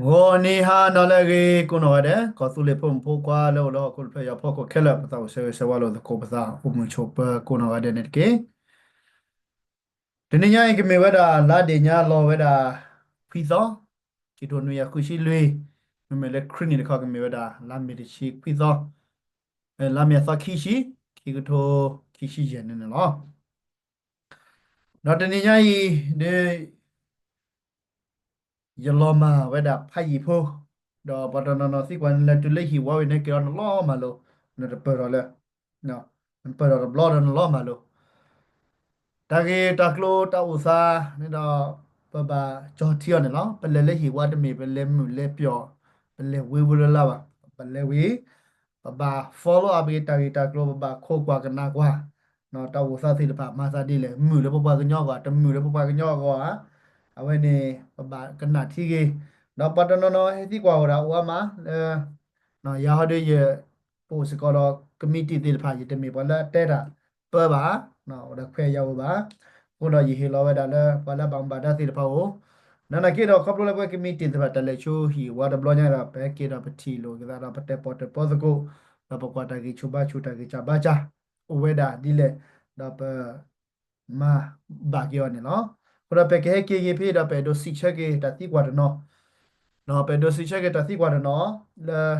ဂီၤနံၤဟါနၤလၢအဂ့ၤ ကိးနီၢ်ဂၤဒဲး ကီၢ်သူလ့ၤဖိမုၣ်ဖိခွါလၢအိၣ်လၢဟီၣ်ခိၣ်တဖျၢၣ် ယီၤဖီခိၣ်ခဲလၢာ် ပသးအိၣ်ဆၢဂ့ၤဆၢဝါလိာ်သကိး ပသးအိၣ်မုာ်ဆိးပၢၤကိးနီၢ်ဂၤဒဲးန့ၣ်တက့ၢ်. တနံၤညါအံၤ ကမ့ၢ်ဝဲဒၣ်လါဒ့ၣ်ညါလီၤဝဲဒၣ် ခွံသီ, ခံထိနွံကယၤဃုဆံလွံၢ်, မ့မ့ၢ်လၢခရံာ်နံၣ်တခီ ကမ့ၢ်ဝဲဒၣ်လါမ့ၤတဆံခွံသီ, လါမ့ၤအသီခံဆံ, ခံကထိခံဆံယဲၢ်န့ၣ်န့ၣ်လီၤ. ဒီးတနံၤညါအံၤ ဒ် ယလီၤမၢ်ဝဲဒၣ်ဖးယံာ်ဖိ, ဒီးပှၤတနီၤနီၤသံကွၢ်နၤလၢ တုၤလၢဟံၣ်ဝါဝံၤန့ၣ် က့ၤဒီးနလီၤမၢ်လိာ်, နတပၢၢ်ထီၣ်လၢ နပၢၢ်ထီၣ်တဘျီဒီးနလီၤမၢ်လိာ်, တၢ်ဂ့ၢ်တၢ်ကျိၤတၢ်အိၣ်သးန့ၣ်ဒီး ပဘၣ်ကၠီထံအီၤန့ၣ်လီၤ. ပလဲၤလၢဟံၣ်ဝါတမ့ၢ် ပလဲၤမုာ်လဲၤပျီၣ်, ပလဲၤဝ့ဝ့လၢလၢဘၣ်, ပလဲၤဝံၤ ပဘၣ် follow up က့ၤတၢ်ဂ့ၢ်တၢ်ကျိၤ ပဘၣ်ခိးကွၢ်ကနၣ်ကွၢ် တၢ်အိၣ်သးသ့ၣ်တဖၣ် မၤသးဒ်လဲၣ်, မုာ်လၢပပှၤကညီအဂီၢ် တမုာ်လၢပပှၤကညီအဂီၢ်ဧါ, အဝဲန့ၣ် ပဘၣ်ကနၣ်ထံဂ့ၤ, ဒီးပှၤတနီၤနီၤဟဲသံကွၢ်ဝဲဒၣ်အိၣ်အါမးလၢ ယၤဟီဒီးယ ပအိၣ်စ့ၢ်ကီးဒီး ကမံးတံာ်သ့ၣ်တဖၣ် ယတမ့ၢ်ပှၤလၢအတဲတၢ်ပၢဘၣ်, အိၣ်ဒီးခွဲးယာ်အိၣ်ဘၣ်, အဃိဒီးယဟ့ၣ်လီၤဝဲဒၣ်လၢ ပှၤလၢအဘၣ်မူဘၣ်ဒါသ့ၣ်တဖၣ်အိၣ်, နာ်သက့ဒီး ခီဖျိလၢပဝဲကမံးတံာ်သ့ၣ်တဖၣ် တၢ်လဲၤဆူဟံၣ်ဝါတဘျီညါဒီး ပဟဲက့ၤဒီးပထံၣ်လိာ်က့ၤသးဒီး ပတဲပီၣ်တၢၣ်ပီသကိး, ဒီးပကွၢ်တၢ်ဂံၢ်ဆူၣ်ဘါဆူၣ် တၢ်ဂံၢ်စၢ်ဘါစၢ် အိၣ်ဝဲဒၣ်ဒ်လဲၣ်, ဒီးပ မၤဘၣ်က့ၤအီၤန့ၣ်လီၤ. အဃိဒီးပကဟဲက့ၤက့ၤဖဲဒီး ပအဲၣ်ဒိးစံးဆၢက့ၤတၢ်သံကွၢ်တနီၤ, ပအဲၣ်ဒိးစံးဆၢက့ၤတၢ်သံကွၢ်တနီၤ လၢ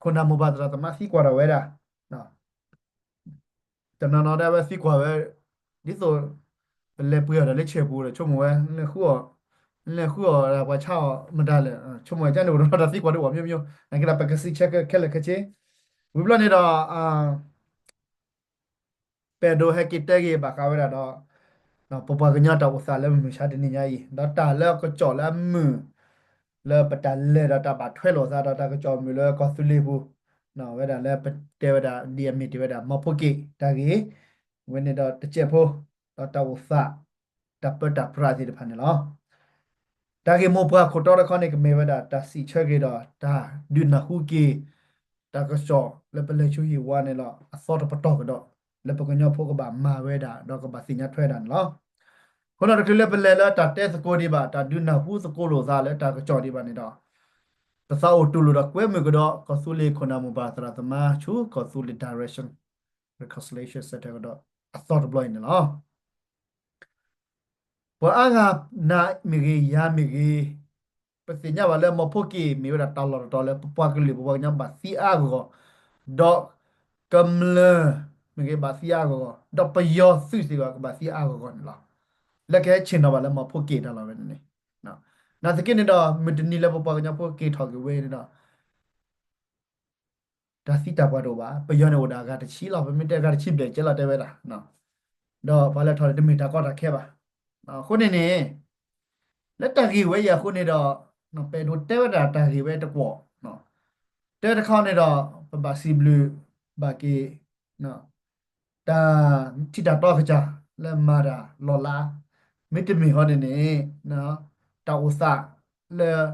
ခိၣ်နၢ်မိၢ်ပၢ်သရၣ်သမါသံကွၢ်ထီၣ်ဝဲဒၣ်, တနီၤနီၤဒၣ်ဝဲသံကွၢ်ဝဲ ဒ်သိး ပလဲၤပှ့ၤအီၤဒီးလၢဆဲးပူၤဒီး ဆိကမိၣ်ဝဲ လဲၤဃုအီၤ လဲၤဃုအီၤဒီးပှၤဆါအီၤမတၤလဲၣ်, ဆိကမိၣ်ဝဲဒ်န့ၣ် အိၣ်ဒီးတၢ်သံကွၢ်ဒ်ဝဲမ့ၢ်မ့ၢ်, နာ်သက့ဒီး ပကစံးဆၢက့ၤခဲလၢာ်ခဲဆ့, ဝံၤဘျီန့ၣ်ဒီး ပအဲၣ်ဒိးဟဲက့ၤတဲက့ၤဘၣ်ဃးဝဲဒၣ်ဒီး ပပှၤကညီတၢ်အိၣ်သးလၢမုၢ်မဆါတနံၤညါအံၤ ဒီးတၢ်လၢအကစီၣ်လၢအမုာ် လၢပတၢ်လဲၤဒီးတၢ်ဘၣ်ထွဲလိာ်သးဒီးတၢ်ကစီၣ်မုာ်လၢကီၢ်သူလ့ၤပူၤ, ဝဲဒၣ်လၢပတဲဝဲဒၣ်ဒ်အမ့ၢ်တ့ၢ်ဝဲဒၣ် မီဖိက့ၣ်တၢ်ဂ့ၢ်, ဝဲန့ၣ်ဒီးတစဲးဖိ ဒီးတၢ်အိၣ်သး တၢ်ပၢတၢ်ပြးသ့ၣ်တဖၣ်န့ၣ်လီၤ. တၢ်ဂ့ၢ်မိၢ်ပှၢ်ခိၣ်တီတခီန့ၣ် ကမ့ၢ်ဝဲဒၣ်တၢ်စံးဆၢက့ၤဒီး တၢ်ဒုးနၢ်ဟူက့ၤ တၢ်ကစီၣ်လၢပလဲၤဆူဟံၣ်ဝါန့ၣ်လီၤ. အသီတပတီၢ်ကဒီး လၢပကညီဖိကဘၣ်မၤဝဲဒၣ် ဒီးကဘၣ်သ့ၣ်ညါထွဲဒၣ်န့ၣ်လီၤ. အဃိဒီးတချုးလၢပလဲၤလၢတၢ်တဲသကိးဒံးဘၣ် တၢ်ဒုးနၢ်ဟူသကိးလိာ်သးလၢတၢ်ကစီၣ်ဒံးဘၣ်န့ၣ်ဒီး ပသးအိၣ်တူၢ်လိာ်ဒီးကွဲမုာ်ကဒီး ကီၢ်သူလ့ၤခိၣ်နၢ်မိၢ်ပၢ်သရၣ်သမါဆူ ကီၢ်သူလ့ၤ direction reconciliation center ကဒီး အသီတဘျီအံၤန့ၣ်လီၤ. ပှၤအါဂၤနၤမ့ၢ်ဂ့ၤ ယၤမ့ၢ်ဂ့ၤ, ပသ့ၣ်ညါဘၣ်လၢမီဖိက့ၣ်မ့ၢ်ဝဲဒၣ်တၢ်လီၢ်တတီၤလၢ ပပှၤကလုာ်ပပှၤကညီဘၣ်သံအါဂီၢ်ဂီၢ်, ဒီးကမျၢၢ်မ့ၢ်ဂ့ၤဘၣ်သံအါဂီၢ်ဂီၢ်, ဒီးပယီၤသုးစ့ၢ်ကီးကဘၣ်သံအါဂီၢ်ဂီၢ်န့ၣ်လီၤ. လၢကဟဲဆ့ၣ်နီၤဘၣ်လၢမီဖိက့ၣ်တၢ်လီၢ်ဝဲန့ၣ်န့ၣ်, နာ်သက့န့ၣ်ဒီး မုၢ်တနံၤလၢပပှၤကညီဖိက့ၤထီၣ်က့ၤဝဲန့ၣ်ဒီး တၢ်သံတၢ်ပှၢ်တအိၣ်ဘၣ်. ပယီၤန့ၣ်အိၣ်ဒၣ်အဂၤတဆံလီၤ. ပမ့ၢ်တဲအဂၤတဆံဘျဲၣ်ကဲလီၤတဲဝဲဒၣ်, ဒီးပှၤလဲၤထီၣ်န့ၣ် တမ့ၢ်တၢ်ကီတၢ်ခဲဘၣ်. အဃိန့ၣ်န့ၣ် လၢတၢ်ဂ့ၢ်ဝဲအံၤအဃိန့ၣ်ဒီး ပအဲၣ်ဒိးတဲဝဲဒၣ်တၢ်ဂ့ၢ်ဝဲတကွီၢ်, တဲတခီန့ၣ်ဒီး ပဘၣ်စံးဘျုးဘၣ်က့ၤ တၢ်ထံၣ်တၢ်တီကစၢ်လၢမၤတၢ်လီၤလး, မ့တမ့ၢ်ဟီန့ၣ်န့ၣ် တၢ်အိၣ်သးလၢ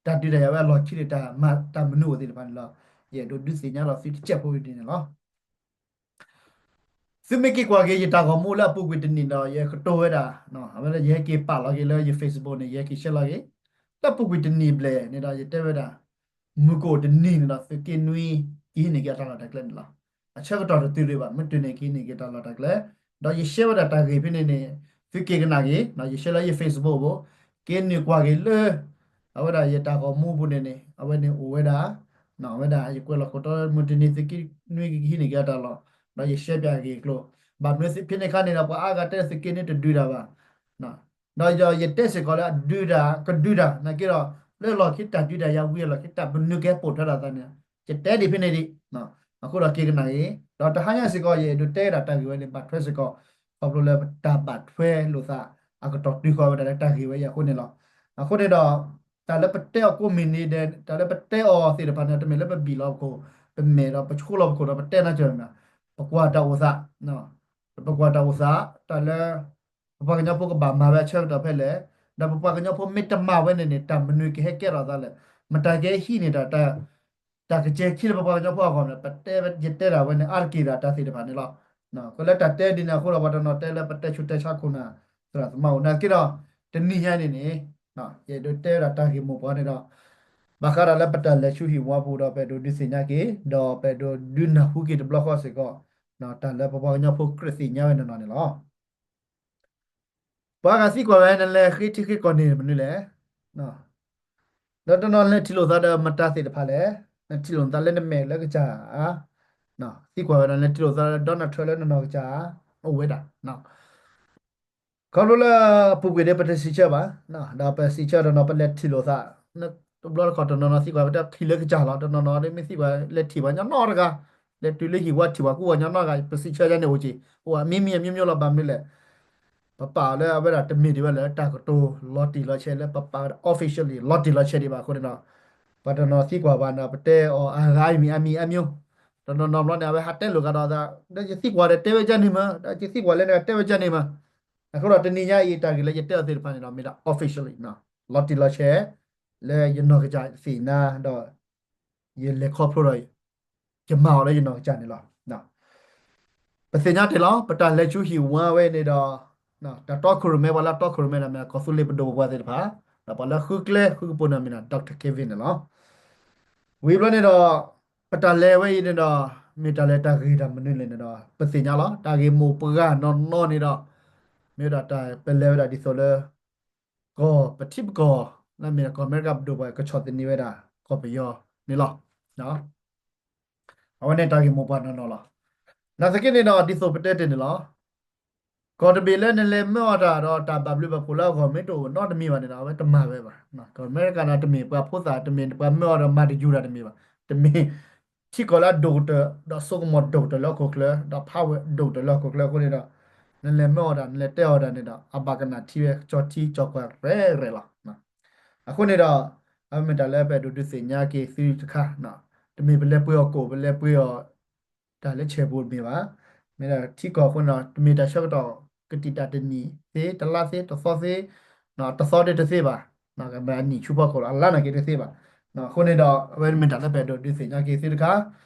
တၢ်ဒုးတၢ်ယၤဝဲအလီၢ်ခံန့ၣ် တၢ်မၤတၢ်မနုၤအိၣ်သ့ၣ်တဖၣ်န့ၣ်လီၤ. ယအဲၣ်ဒိးဒုးသ့ၣ်ညါလီၤသုတစဲးဖိဒ်န့ၣ်လီၤ. သုမ့ၢ်က့ၤကွၢ်က့ၤယတၢ်ဂီၤမူလၢအပူၤကွံာ်တနံၣ်ဒီး ယကတိၤဝဲဒၣ်, အဝဲလၢယဟဲက့ၤပာ်လီၤက့ၤလၢယ Facebook န့ၣ် ယဟဲက့ၤ share လီၤက့ၤ, လၢအပူၤကွံာ်တနံၣ်ဘျဲၣ်န့ၣ်ဒီး ယတဲဝဲဒၣ် မုၢ်ကအိၣ်တနံၤန့ၣ်ဒီး သုးက့နွံ ကဟံးန့ၢ်က့ၤအတၢ်လီၢ်တၢ်ကျဲန့ၣ်လီၤ. အဆၢကတီၢ်တတုၤဒံးဘၣ်, မ့ၢ်တုၤန့ၣ် ကဟံးန့ၢ်က့ၤတၢ်လီၢ်တၢ်ကျဲ, ဒီးယ share ဝဲဒၣ်တၢ်ဂ့ၢ်ဖဲန့ၣ်န့ၣ် သုက့ၤကနၣ်က့ၤ, ယ share လၢယ Facebook ဖိ, က့ၤနုာ်ကွၢ်က့ၤလၢ အဝဲဒၣ်ယတၢ်ဂီၤမူပူၤန့ၣ်န့ၣ် အဝဲန့ၣ်အိၣ်ဝဲဒၣ် အဝဲဒၣ်ယကွဲးလီၤခိၣ်တီ မုၢ်တနံၤသုးက့နွံကဟံးန့ၢ်က့ၤအတၢ်လီၢ်, ဒီးယ share ပၠးက့ၤအကျိၤ, ဘၣ်မနုၤဖဲန့ၣ်အခါန့ၣ်ဒီး ပှၤအါဂၤတဲသုးက့နွံတဒုးတၢ်ဘၣ်, ဒီးယတဲစ့ၢ်ကီးလၢအဒုးတၢ် ကဒုးတၢ် နာ်သက့ဒီး လၢလီၢ်ခံတၢ်ဒုးတၢ်ယၤဝံၤအလီၢ်ခံ တၢ်မနုၤကဟဲပိာ်ထွဲထီၣ်အသးန့ၣ် ယတဲဒံးဖဲန့ၣ်ဒံး, အဃိဒီးက့ၤကနၣ်က့ၤ, ဒီးတဟါညါစ့ၢ်ကီး ယအဲၣ်ဒိးတဲဒၣ်တၢ်ဂ့ၢ်ဝဲန့ၣ် ဘၣ်ထွဲစ့ၢ်ကီး ခီဖျိလၢပတၢ်ဘၣ်ထွဲလိာ်သး အကတီၢ်တုၤဃီၤဝဲဒၣ်လၢတၢ်ဂ့ၢ်ဝဲအံၤအဃိန့ၣ်လီၤ. အဃိန့ၣ်ဒီး တၢ်လၢပတဲအီၤကိးမုၢ်နံၤဒဲး တၢ်လၢပတဲအီၤသ့ၣ်တဖၣ်န့ၣ် တမ့ၢ်လၢပဘံၣ်လီၤပခိၣ် ပမဲာ်ဒီးပဆိလီၤပခိၣ်ဒီးပတဲနၤကၢၤန့ၣ်, ပကွၢ်တၢ်အိၣ်သး, ပကွၢ်တၢ်အိၣ်သး တၢ်လၢ ပပှၤကညီဖိကဘၣ်မၤဝဲအဆၢကတီၢ်ဖဲလဲၣ်, ဒီးပပှၤကညီဖိမ့ၢ်တမၤဝဲန့ၣ်န့ၣ် တၢ်မနုၤကဟဲကဲထီၣ်အသးလဲၣ်, မတၤကဟဲဟံးန့ၢ်တၢ် တၢ်ကစဲၤခံလၢပပှၤကညီဖိအဂီၢ်န့ၣ် ပတဲ ယတဲဒၣ်ဝဲန့ၣ် အါတက့ၢ်ဒီးတၢ်သ့ၣ်တဖၣ်န့ၣ်လီၤ. ကလၢတၢ်တဲဒ်န့ၣ်အဃိဒီး ပှၤတနီၤတဲလၢပတဲဆူးတဲဆါခိၣ်နၢ် သရၣ်သမါအိၣ် နာ်သက့ဒီး တနံၤညါန့ၣ်န့ၣ် ယအဲၣ်ဒိးတဲဝဲဒၣ်တၢ်ဂ့ၢ်မိၢ်ပှၢ်န့ၣ်ဒီး ဘၣ်ဃးဒီးလၢပတၢ်လဲၤဆူဟံၣ်ဝါပူၤဒီး ပအဲၣ်ဒိးဒုးသ့ၣ်ညါက့ၤ ဒီးပအဲၣ်ဒိးဒုးနၢ်ဟူက့ၤတဘျီဃီစ့ၢ်ကီး တၢ်လၢပပှၤကညီဖိကြၢးသ့ၣ်ညါဝဲနီၢ်နီၢ်န့ၣ်လီၤ. ပှၤဂၤသံကွၢ်ဝဲ နလဲၤဃ့ထံဃ့ကီၢ်န့ၣ်မနုၤလဲၣ်. ဒီးတနီၤလဲၤထံၣ်လိာ်သးဒီးမတၤသ့ၣ်တဖၣ်လဲၣ်. နထံၣ်လိာ်သးလၢနမဲာ်လၢကစၢ်ဧါ. သံကွၢ်ဝဲဒီး နလဲၤထံၣ်လိာ်သးလၢ Donald Trump လၢနနီၢ်ကစၢ်ဧါ. အိၣ်ဝဲဒၣ် ခီဖျိလၢပူၤကွံာ်ဒီး ပတစံးဆၢဘၣ်, ဒီးပစံးဆၢဒီးနီၤ ပလဲၤထံၣ်လိာ်သး တဘျီတခီၣ်တနီၤနီၤသံကွၢ် ပတဲထံၣ်လၢကစၢ်လီၤ, တနီၤနီၤဒ်မ့ၢ်သံကွၢ် လဲၤထံၣ်ပှၤညီနီတဂၤ, လဲၤတုၤလၢဟံၣ်ဝါထံၣ်ပှၤကူပှၤညီနီတဂၤ, ပစံးဆၢဒ်န့ၣ်အိၣ်က့ၤ, အိၣ်အမံၤမံၤအမျိုးမျိုးလီၤ. ဘၣ်မနုၤလဲၣ်, ပပာ်အီၤလၢအဝဲဒၣ်တမ့ၢ်ဒံးဝဲလၢတၢ်ကတိၤလီၤတံၢ်လီၤဆဲးလၢပပာ်ဝဲဒၣ် officially လီၤတံၢ်လီၤဆဲးဒံးဘၣ်အဃိန့ၣ်ဒီး ပှၤတနီၤသံကွၢ်ပှၤန့ၣ် ပတဲအီၤအဂၤအံၤမံၤအမံၤအမျိုး, တနီၤနီၤဘျီန့ၣ် အဝဲဟးတဲလိာ်ကဒီးသး, ဒီးယသံကွၢ်ဒီးတဲဝဲဒ်န့ၣ်မး, ဒီးယသံကွၢ်လၢနကတဲဝဲဒ်န့ၣ်မး, အဃိဒီးတနံၤညါအံၤ တၢ်ဂ့ၢ်လၢယတဲအီၤသ့ၣ်တဖၣ်န့ၣ်ဒီး မ့ၢ်ဒၣ် officially လီၤတံၢ်လီၤဆဲး လၢယနီၢ်ကစၢ်သ့ၣ်ညါဒီး ယလဲၤခီဖျိဒီး ယမၤအီၤလၢယနီၢ်ကစၢ်န့ၣ်လီၤ. ပသ့ၣ်ညါတ့ၢ်လီၤ ပတၢ်လဲၤဆူဟံၣ်ဝါဝဲန့ၣ်ဒီး တၢ်တီခိၣ်ရိၣ်မဲ ပှၤလၢတီခိၣ်ရိၣ်မဲန့ၣ် မ့ၢ်ဒၣ်ကီၢ်သူလ့ၤပဒိၣ်ပပှၢ်သ့ၣ်တဖၣ်, ဒီးပှၤလၢဃုကျဲဃုကပူၤန့ၣ် မ့ၢ်ဒၣ် Doctor Kevin န့ၣ်လီၤ. ဝံၤဘျီန့ၣ်ဒီး ပတၢ်လဲၤဝဲအံၤန့ၣ်ဒီး မ့ၢ်တၢ်လဲၤတၢ်ဂ့ၢ်တၢ်မနုၤလဲၣ်န့ၣ်ဒီး ပသ့ၣ်ညါလီၤ. တၢ်ဂ့ၢ်မိၢ်ပှၢ်နီၢ်နီၢ်န့ၣ်ဒီး မ့ၢ်ဝဲဒၣ်တၢ်ပလဲၤဝဲဒၣ်ဒ်သိးလၢ ကီၢ်ပထံပကီၢ် လၢမ့ၢ်ဒၣ်ကီၢ်အမဲရကၤပဒိၣ်ပှၤ ကဆီၣ်သနံးဝဲဒၣ် ကီၢ်ပယီၤန့ၣ်လီၤ. အဝဲန့ၣ်တၢ်ဂ့ၢ်မိၢ်ပှၢ်နီၢ်နီၢ်လီၤ. နာ်သက့န့ၣ်ဒီး ဒ်သိးပတဲတ့ၢ်န့ၣ်လီၤ. ကီၢ်တဘ့ၣ်လၢနလဲၤမၢအီၤတၢ်ဒီး တၢ်ဘၣ်ဘျုးဘၣ်ဖှိၣ်လၢအဂီၢ်မ့ၢ်တအိၣ်နီတမံၤဘၣ်န့ၣ်ဒီး အဝဲတမၤဝဲဘၣ်. ကီၢ်အမဲရကၤန့ၣ် တမ့ၢ်ပှၤဖိသၣ် တမ့ၢ်ပှၤမၢအီၤဒီးမၤတယူၤတၢ်တမ့ၢ်ဘၣ်. တမ့ၢ် ထံကီၢ်လၢအဒိၣ်ကတၢၢ် ဒီးစိကမီၤဒိၣ်ကတၢၢ်လၢဟီၣ်ခိၣ်ချၢ ဒီး power ဒိၣ်ကတၢၢ်လၢဟီၣ်ခိၣ်ချၢအဃိန့ၣ်ဒီး နလဲၤမၢအီၤတၢ် နလဲၤတဲအီၤတၢ်န့ၣ်ဒီး အဘၣ်ကနၣ်ထံဝဲ ကၠီထံကၠီကွၢ်ရဲၣ်ရဲၣ်လီၤ. အဃိန့ၣ်ဒီး အဝဲမ့ၢ်တၢ်လၢပအဲၣ်ဒိးဒုးသ့ၣ်ညါက့ၤသုတခါ, တမ့ၢ်ပလဲၤပှ့ၤအီၤကိၣ် ပလဲၤပှ့ၤအီၤ တၢ်လၢဆဲးပူၤတမ့ၢ်ဘၣ်. မ့ၢ်ဒၣ်ထံကီၢ်အဃိန့ၣ်ဒီး တမ့ၢ်တၢ်ဆၢကတီၢ် ကတံာ်တၢ်တနံၣ်သ့ တလါသ့ တသီသ့, တသီဒ်တသ့ဘၣ်, ကမ့ၢ်အနံၣ်ဆူဖီခိၣ်လီၤ အလါနာ်က့တသ့ဘၣ်. အဃိန့ၣ်ဒီး အဝဲမ့ၢ်တၢ်လၢပအဲၣ်ဒိးဒုးသ့ၣ်ညါက့ၤသုတခါ,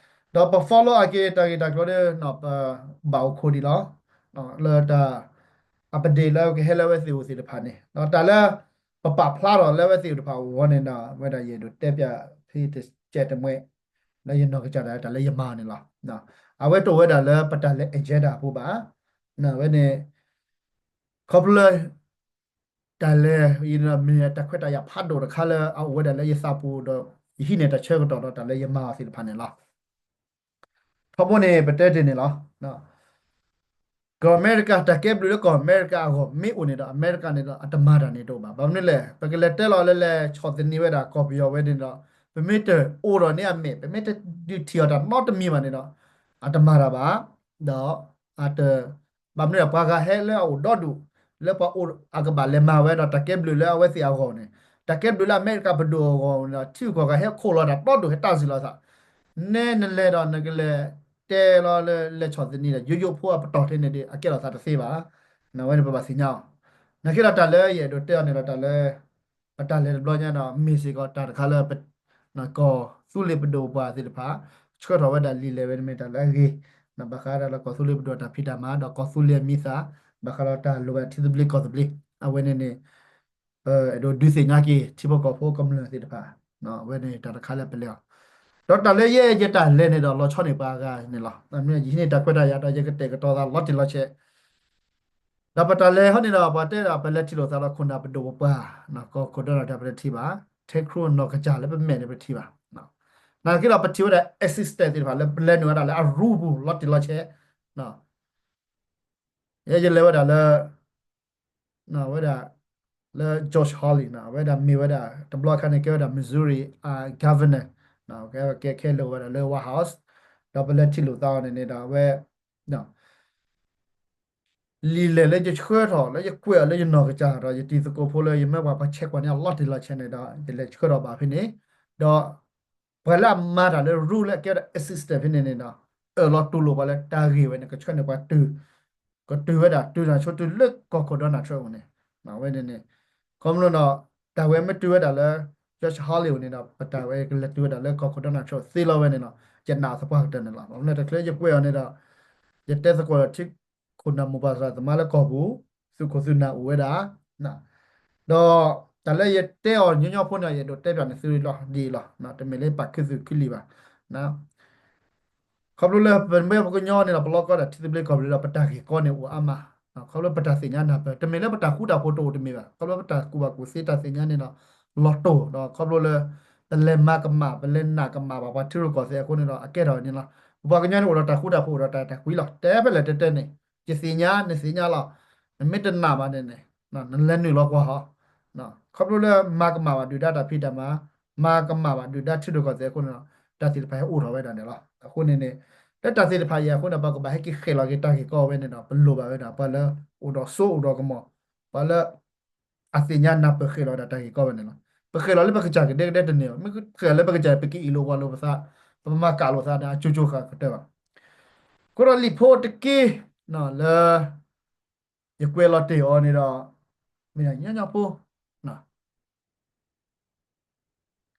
ဒီးပ follow အက့ၤတၢ်ဂ့ၢ်တၢ်ကျိၤဒီး ပဘၣ်အိၣ်ခိးဒံးလီၤ. လၢတၢ် update လၢကဟဲလၢအဝဲသ့ၣ်အိၣ်သ့ၣ်တဖၣ်န့ၣ် ဒီးတၢ်လၢ ပပာ်ဖျါထီၣ်လၢအဝဲသ့ၣ်အိၣ်တဖၣ်အဂီၢ်န့ၣ်ဒီး အဝဲဒၣ်ယအဲၣ်ဒိးတဲပၠးဖဲတစဲးတမှဲ လၢယနီၢ်ကစၢ်ဒၣ်တၢ်လၢယမၤန့ၣ်လီၤ. အဝဲတအိၣ်ဝဲဒၣ်လၢပတၢ်လဲၤ agenda အပူၤဘၣ်. အဝဲန့ၣ် ခီဖျိလၢ တၢ်လဲၤအံၤန့ၣ်ဒီး မ့ၢ်တၢ်ခွဲးတၢ်ယာ်ဖးဒိၣ်တခါလၢအအိၣ်ဝဲဒၣ်လၢယသးပူၤဒီး ယဟံးန့ၢ်တၢ်ဆၢကတီၢ်ဒီးတၢ်လၢယမၤအီၤသ့ၣ်တဖၣ်န့ၣ်လီၤ. ထီဘိန့ၣ် ပတဲတ့ၢ်န့ၣ်လီၤ. ကီၢ်အမဲရကၤ တၢ်ကဲဘျုးလၢကီၢ်အမဲရကၤအဂီၢ်မ့ၢ်အိၣ်န့ၣ်ဒီး အမဲရကၤန့ၣ်ဒီး အတမၤတၢ်န့ၣ်တအိၣ်ဘၣ်. ဘၣ်မနုၤလဲၣ်, ပကလဲၤတဲလီၤလၢလဲၤဆီၣ်သနံးဝဲဒၣ်ကီၢ်ပယီၤဝဲန့ၣ်ဒီး ပမ့ၢ်တအိၣ်ဒီးန့ၢ်အမဲာ် ပမ့ၢ်တဒုးထံၣ်အီၤတၢ်နီတမံၤဘၣ်န့ၣ်ဒီး အတမၤတၢ်ဘၣ်. ဒီး အတ ဘၣ်မနုၤလဲၣ် ပှၤဂၤဟဲလၢအအိၣ်ဒီဒူၣ် လၢပှၤအိၣ်အကဘၣ်လဲၤမၤဝဲဒီး တၢ်ကဲဘျုးလၢအဝဲသ့ၣ်အဂီၢ်န့ၣ် တၢ်ကဲဘျုးလၢအမဲရကၤပဒိၣ်အဂီၢ်န့ၣ်ဒီး ထံဂုၤကီၢ်ဂၤဟဲခိၣ်လီၤတၢ်ဒီဒူၣ် ဟဲတၢ်စံၣ်လီၤသး နဲနလဲၤဒီး နကလဲၤတဲလီၤလၢလဲၤဆီၣ်သနံးဒီး ယိယိဖိအပတီၢ်ထဲန့ၣ်ဒီး အကဲထီၣ်သးတသ့ဘၣ်. အဝဲန့ၣ်ပဘၣ်သ့ၣ်ညါအီၤ. နာ်က့ဒီးတၢ်လၢယအဲၣ်ဒိးတဲအီၤန့ၣ်ဒီး တၢ်လၢ ပတၢ်လဲၤတဘျီညါဒီး မ့ၢ်စ့ၢ်ကီးတၢ်တခါလၢ ကီၢ်သူလ့ၤပဒိၣ်ပှၤသ့ၣ်တဖၣ် ဆှၢထီၣ်ဝဲဒၣ်လံာ်လဲၢ်ဝဲန့ၣ်မ့ၢ်တၢ်လၢအဂ့ၤ, ဘၣ်ဃးဒီးလၢကီၢ်သူလ့ၤပဒိၣ်တၢ်ဖံးတၢ်မၤ ဒီးကီၢ်သူလ့ၤအမံၤသၣ်, ဘၣ်ဃးဒီးတၢ်လိၣ်ဘၣ်ထံသဘျ့ကီၢ်သဘျ့, အဝဲန့ၣ်န့ၣ် ပအဲၣ်ဒိးဒုးသ့ၣ်ညါက့ၤ ထံဖိကီၢ်ဖိကမျၢၢ်သ့ၣ်တဖၣ်, အဝဲန့ၣ်တၢ်တခါလၢပလဲၤအီၤ, ဒီးတၢ်လၢယဲယတၢ်လဲၤန့ၣ်ဒီး လီၤဆီန့ၢ်ပှၤအဂၤန့ၣ်လီၤ. ယဟံးန့ၢ်တၢ်ခွဲးတၢ်ယာ်ဒီး ယကတဲာ်ကတီၤသးလီၤတံၢ်လီၤဆဲး ဒီးပတၢ်လဲၤဟီန့ၣ်ဒီး ပှၤတဲဒီး ပလဲၤထံၣ်လိာ်သးဒီးခိၣ်နၢ်ပဒိၣ်ပပှၢ်, ကီၢ်ခိၣ်ဒီနၢ်တၢ်ပတထံၣ်ဘၣ်, ထဲခရူနီၢ်ကစၢ်လၢပမဲာ်န့ၣ်ပထံၣ်ဘၣ်. နာ်က့ဒီးပထံၣ်ဝဲဒၣ် assistant သ့ၣ်တဖၣ်လၢပလဲၤနုာ်ဝဲဒၣ်လၢအရူပူၤလီၤတံၢ်လီၤဆဲး, ယဲယလဲၤဝဲဒၣ်လၢ ဝဲဒၣ် လၢ Josh Hawley န့ၣ် အဝဲဒၣ်မ့ၢ်ဝဲဒၣ် တဘျီခါန့ၣ် ကဲဝဲဒၣ် Missouri အ governor, ကဲခဲလၢာ်ဝဲဒၣ်လၢ White House, ဒီးပလဲၤထံၣ်လိာ်သးအီၤန့ၣ်န့ၣ်ဒီး အဝဲ လံာ်လဲၢ်လၢယဆှၢထီၣ် လၢယကွဲးအီၤလၢယနီၢ်ကစၢ်ဒီး ယတံၤသကိးဖိလၢယမၢပှၤ ပှၤဆဲးကွၢ်န့ၢ်အီၤလီၤတံၢ်လီၤဆဲးန့ၣ်ဒီး ယလဲၤဆှၢထီၣ်ဘၣ်ဖဲန့ၣ်, ဒီး ပှၤလၢအမၤတၢ်လၢ rule လၢအကဲဝဲဒၣ် assistant ဖဲန့ၣ်န့ၣ်ဒီး အၢၣ်လီၤတူၢ်လိာ်ပှၤလၢတၢ်ဂ့ၢ်ဝဲန့ၣ် ကဆှၢန့ၢ်ပှၤတုၤ, ကတုၤဝဲဒၣ် တုၤနၤဆိတုၤလၢကီၢ်ခိၣ် Donald Trump အအိၣ်န့ၣ်, အဝဲန့ၣ်န့ၣ် ခီဖျိဒီး တၢ်ဝဲမ့ၢ်တုၤဝဲဒၣ်လၢ Josh Hawley အအိၣ်န့ၣ်ဒီး ပတၢ်ဝဲကလဲၤတုၤဝဲဒၣ်လၢကီၢ်ခိၣ် Donald Trump သ့လီၤဝဲန့ၣ်လီၤ. ယနာ်အသပှၢ်ကတၢၢ်န့ၣ်လီၤ. ဘၣ်မနုၤတချုးယကွဲးအီၤန့ၣ်ဒီး ယတဲသကိးဒီးထံခိၣ်နၢ်မိၢ်ပှၢ်သရၣ်သမါလၢကီၢ်ပူၤ, သုးခိၣ်သုးနၢ်အိၣ်ဝဲဒၣ်, ဒီး တၢ်လၢယတဲအီၤညီညီဖိန့ၣ် ယအဲၣ်ဒိးတဲပၠးန့ၢ်သုလီၤဒ်အံၤလီၤ. တမ့ၢ်လၢပာ်ခူသူၣ်ခူလံာ်ဘၣ်. ခီဖျိလၢပမ့ၢ်ပှၤကညီန့ၣ်ဒီး ပလီၢ်ကီၢ်ဒီးထံသဘျ့ကီၢ်သဘျ့ဒီး ပတၢ်ဂ့ၢ်ကီန့ၣ်အိၣ်အါမး. ခီဖျိပတၢ်သ့ၣ်ညါနၢ်ပၢၢ် တမ့ၢ်လၢပတၢ်ဃူတၢ်ဖိးတအိၣ်တမ့ၢ်ဘၣ်. ခီဖျိပတၢ်ကူၣ်ဘၣ်ကူၣ်သ့တၢ်သ့ၣ်ညါန့ၣ်ဒီး လီၤတိၢ်ဒီး ခီဖျိလၢ ပလဲၤမၤကမၣ် ပလဲၤနာ်ကမၣ်ဘၣ်ပှၤထံရူၢ်ကီၢ်သဲးအဃိန့ၣ်ဒီး အကဲထီၣ်န့ၣ်လီၤ. ပပှၤကညီန့ၣ်အိၣ်ဒီးတၢ်ဃူတၢ်ဖိး အိၣ်ဒီးတၢ်အဲၣ်တၢ်ကွံလီၤ. တဲဖဲလဲၣ်တဲတဲန့ၣ် ယသ့ၣ်ညါ နသ့ၣ်ညါလီၤ. နမ့ၢ်တနာ်ဘၣ်န့ၣ်န့ၣ် နလဲၤနုာ်လီၤကွၢ်ဟီ ခီဖျိလၢမၤကမၣ်ဘၣ်ဒုၣ်ဒါတၢ်ဖံးတၢ်မၤ, မၤကမၣ်ဘၣ်ဒုၣ်ဒါထံရူၢ်ကီၢ်သဲးအဃိန့ၣ်ဒီး တၢ်သ့ၣ်တဖၣ်ဟဲအိၣ်ထီၣ်ဝဲဒၣ်န့ၣ်လီၤ. အဃိန့ၣ်န့ၣ် လၢတၢ်သ့ၣ်တဖၣ်အံၤအဃိန့ၣ် ပကဘၣ်ဟဲက့ၤဃဲၤလီၤက့ၤတၢ်ဂ့ၢ်ကီဝဲန့ၣ်ဒီး ပလိၣ်ဘၣ်ဝဲဒၣ် ပှၤလၢအိၣ်ဒီးစိအိၣ်ဒီးကမီၤ, ပှၤလၢ အသ့ၣ်ညါနၢ်ပၢၢ်ဃဲၤလီၤဝဲဒၣ်တၢ်ဂ့ၢ်ကီဝဲန့ၣ်လီၤ. ပဃဲၤလီၤလၢပကစၢ်ကဒဲကဒဲတန့ၢ်ဘၣ်. မ့ၢ်ဃဲၤလီၤလၢပကစၢ် ပကအံၣ်လိာ်ကွၢ်လိာ်ပသး, ပမၤကၣ်လိာ်သးန့ၣ် အကၠိကၠိဃာ်ကတၢၢ်ဘၣ်. အဃိဒီးလံာ်ဖိတက့ၢ် လၢ ယကွဲးလီၤတ့ၢ်အီၤန့ၣ်ဒီး မ့ၢ်ညီညီဖိ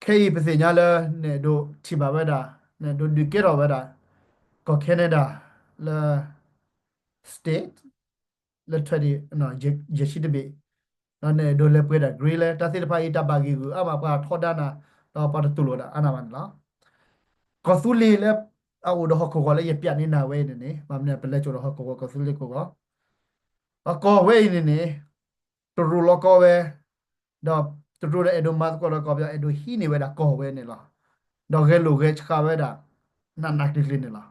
ခဲအံၤပသ့ၣ်ညါလၢ နအဲၣ်ဒိးထံၣ်ဘၣ်ဝဲဒၣ်, နအဲၣ်ဒိးဒုးကဲထီၣ်ဝဲဒၣ် ကီၢ် Canada လၢ state လၢ ထၢၣ်ဒံး ယဲၢ်ဆံတဘ့ၣ်, ဒီးနအဲၣ်ဒိးလဲၤပှ့ၤဒၣ် Greenland တၢ်သ့ၣ်တဖၣ်အံၤ တၢ်ဘၣ်ဂံၢ်ဂုာ်အါမး ပှၤထီဒါနၤ, ဒီးပှၤတတူၢ်လိာ်ဒၣ်အါနၤဘၣ်န့ၣ်လီၤ. ကီၢ်သူလ့ၤလၢ အအိၣ်ဒီးဟီၣ်ခိၣ်ဂီၤလၢယပၠးန့ၢ်နၤဝဲအံၤန့ၣ်န့ၣ် ဘၣ်မနုၤပလဲၤစိာ်ဒီးဟီၣ်ခိၣ်ဂီၤ ကီၢ်သူလ့ၤကီၢ်ဂီၤ အကီၢ်ဝဲအံၤန့ၣ်န့ၣ် တရူးလီၤကီဝဲ, ဒီးတရူးဒီးအဲၣ်ဒိးမၤသကိးဒီးကီၢ်ပယီၤ အဲၣ်ဒိးဟံးန့ၢ်ဝဲဒၣ်ကီၢ်ဝဲန့ၣ်လီၤ. ဒီးဂဲၤလိာ်ဂဲၤဆှးဝဲဒၣ် နးနးကျံၤကျံၤန့ၣ်လီၤ.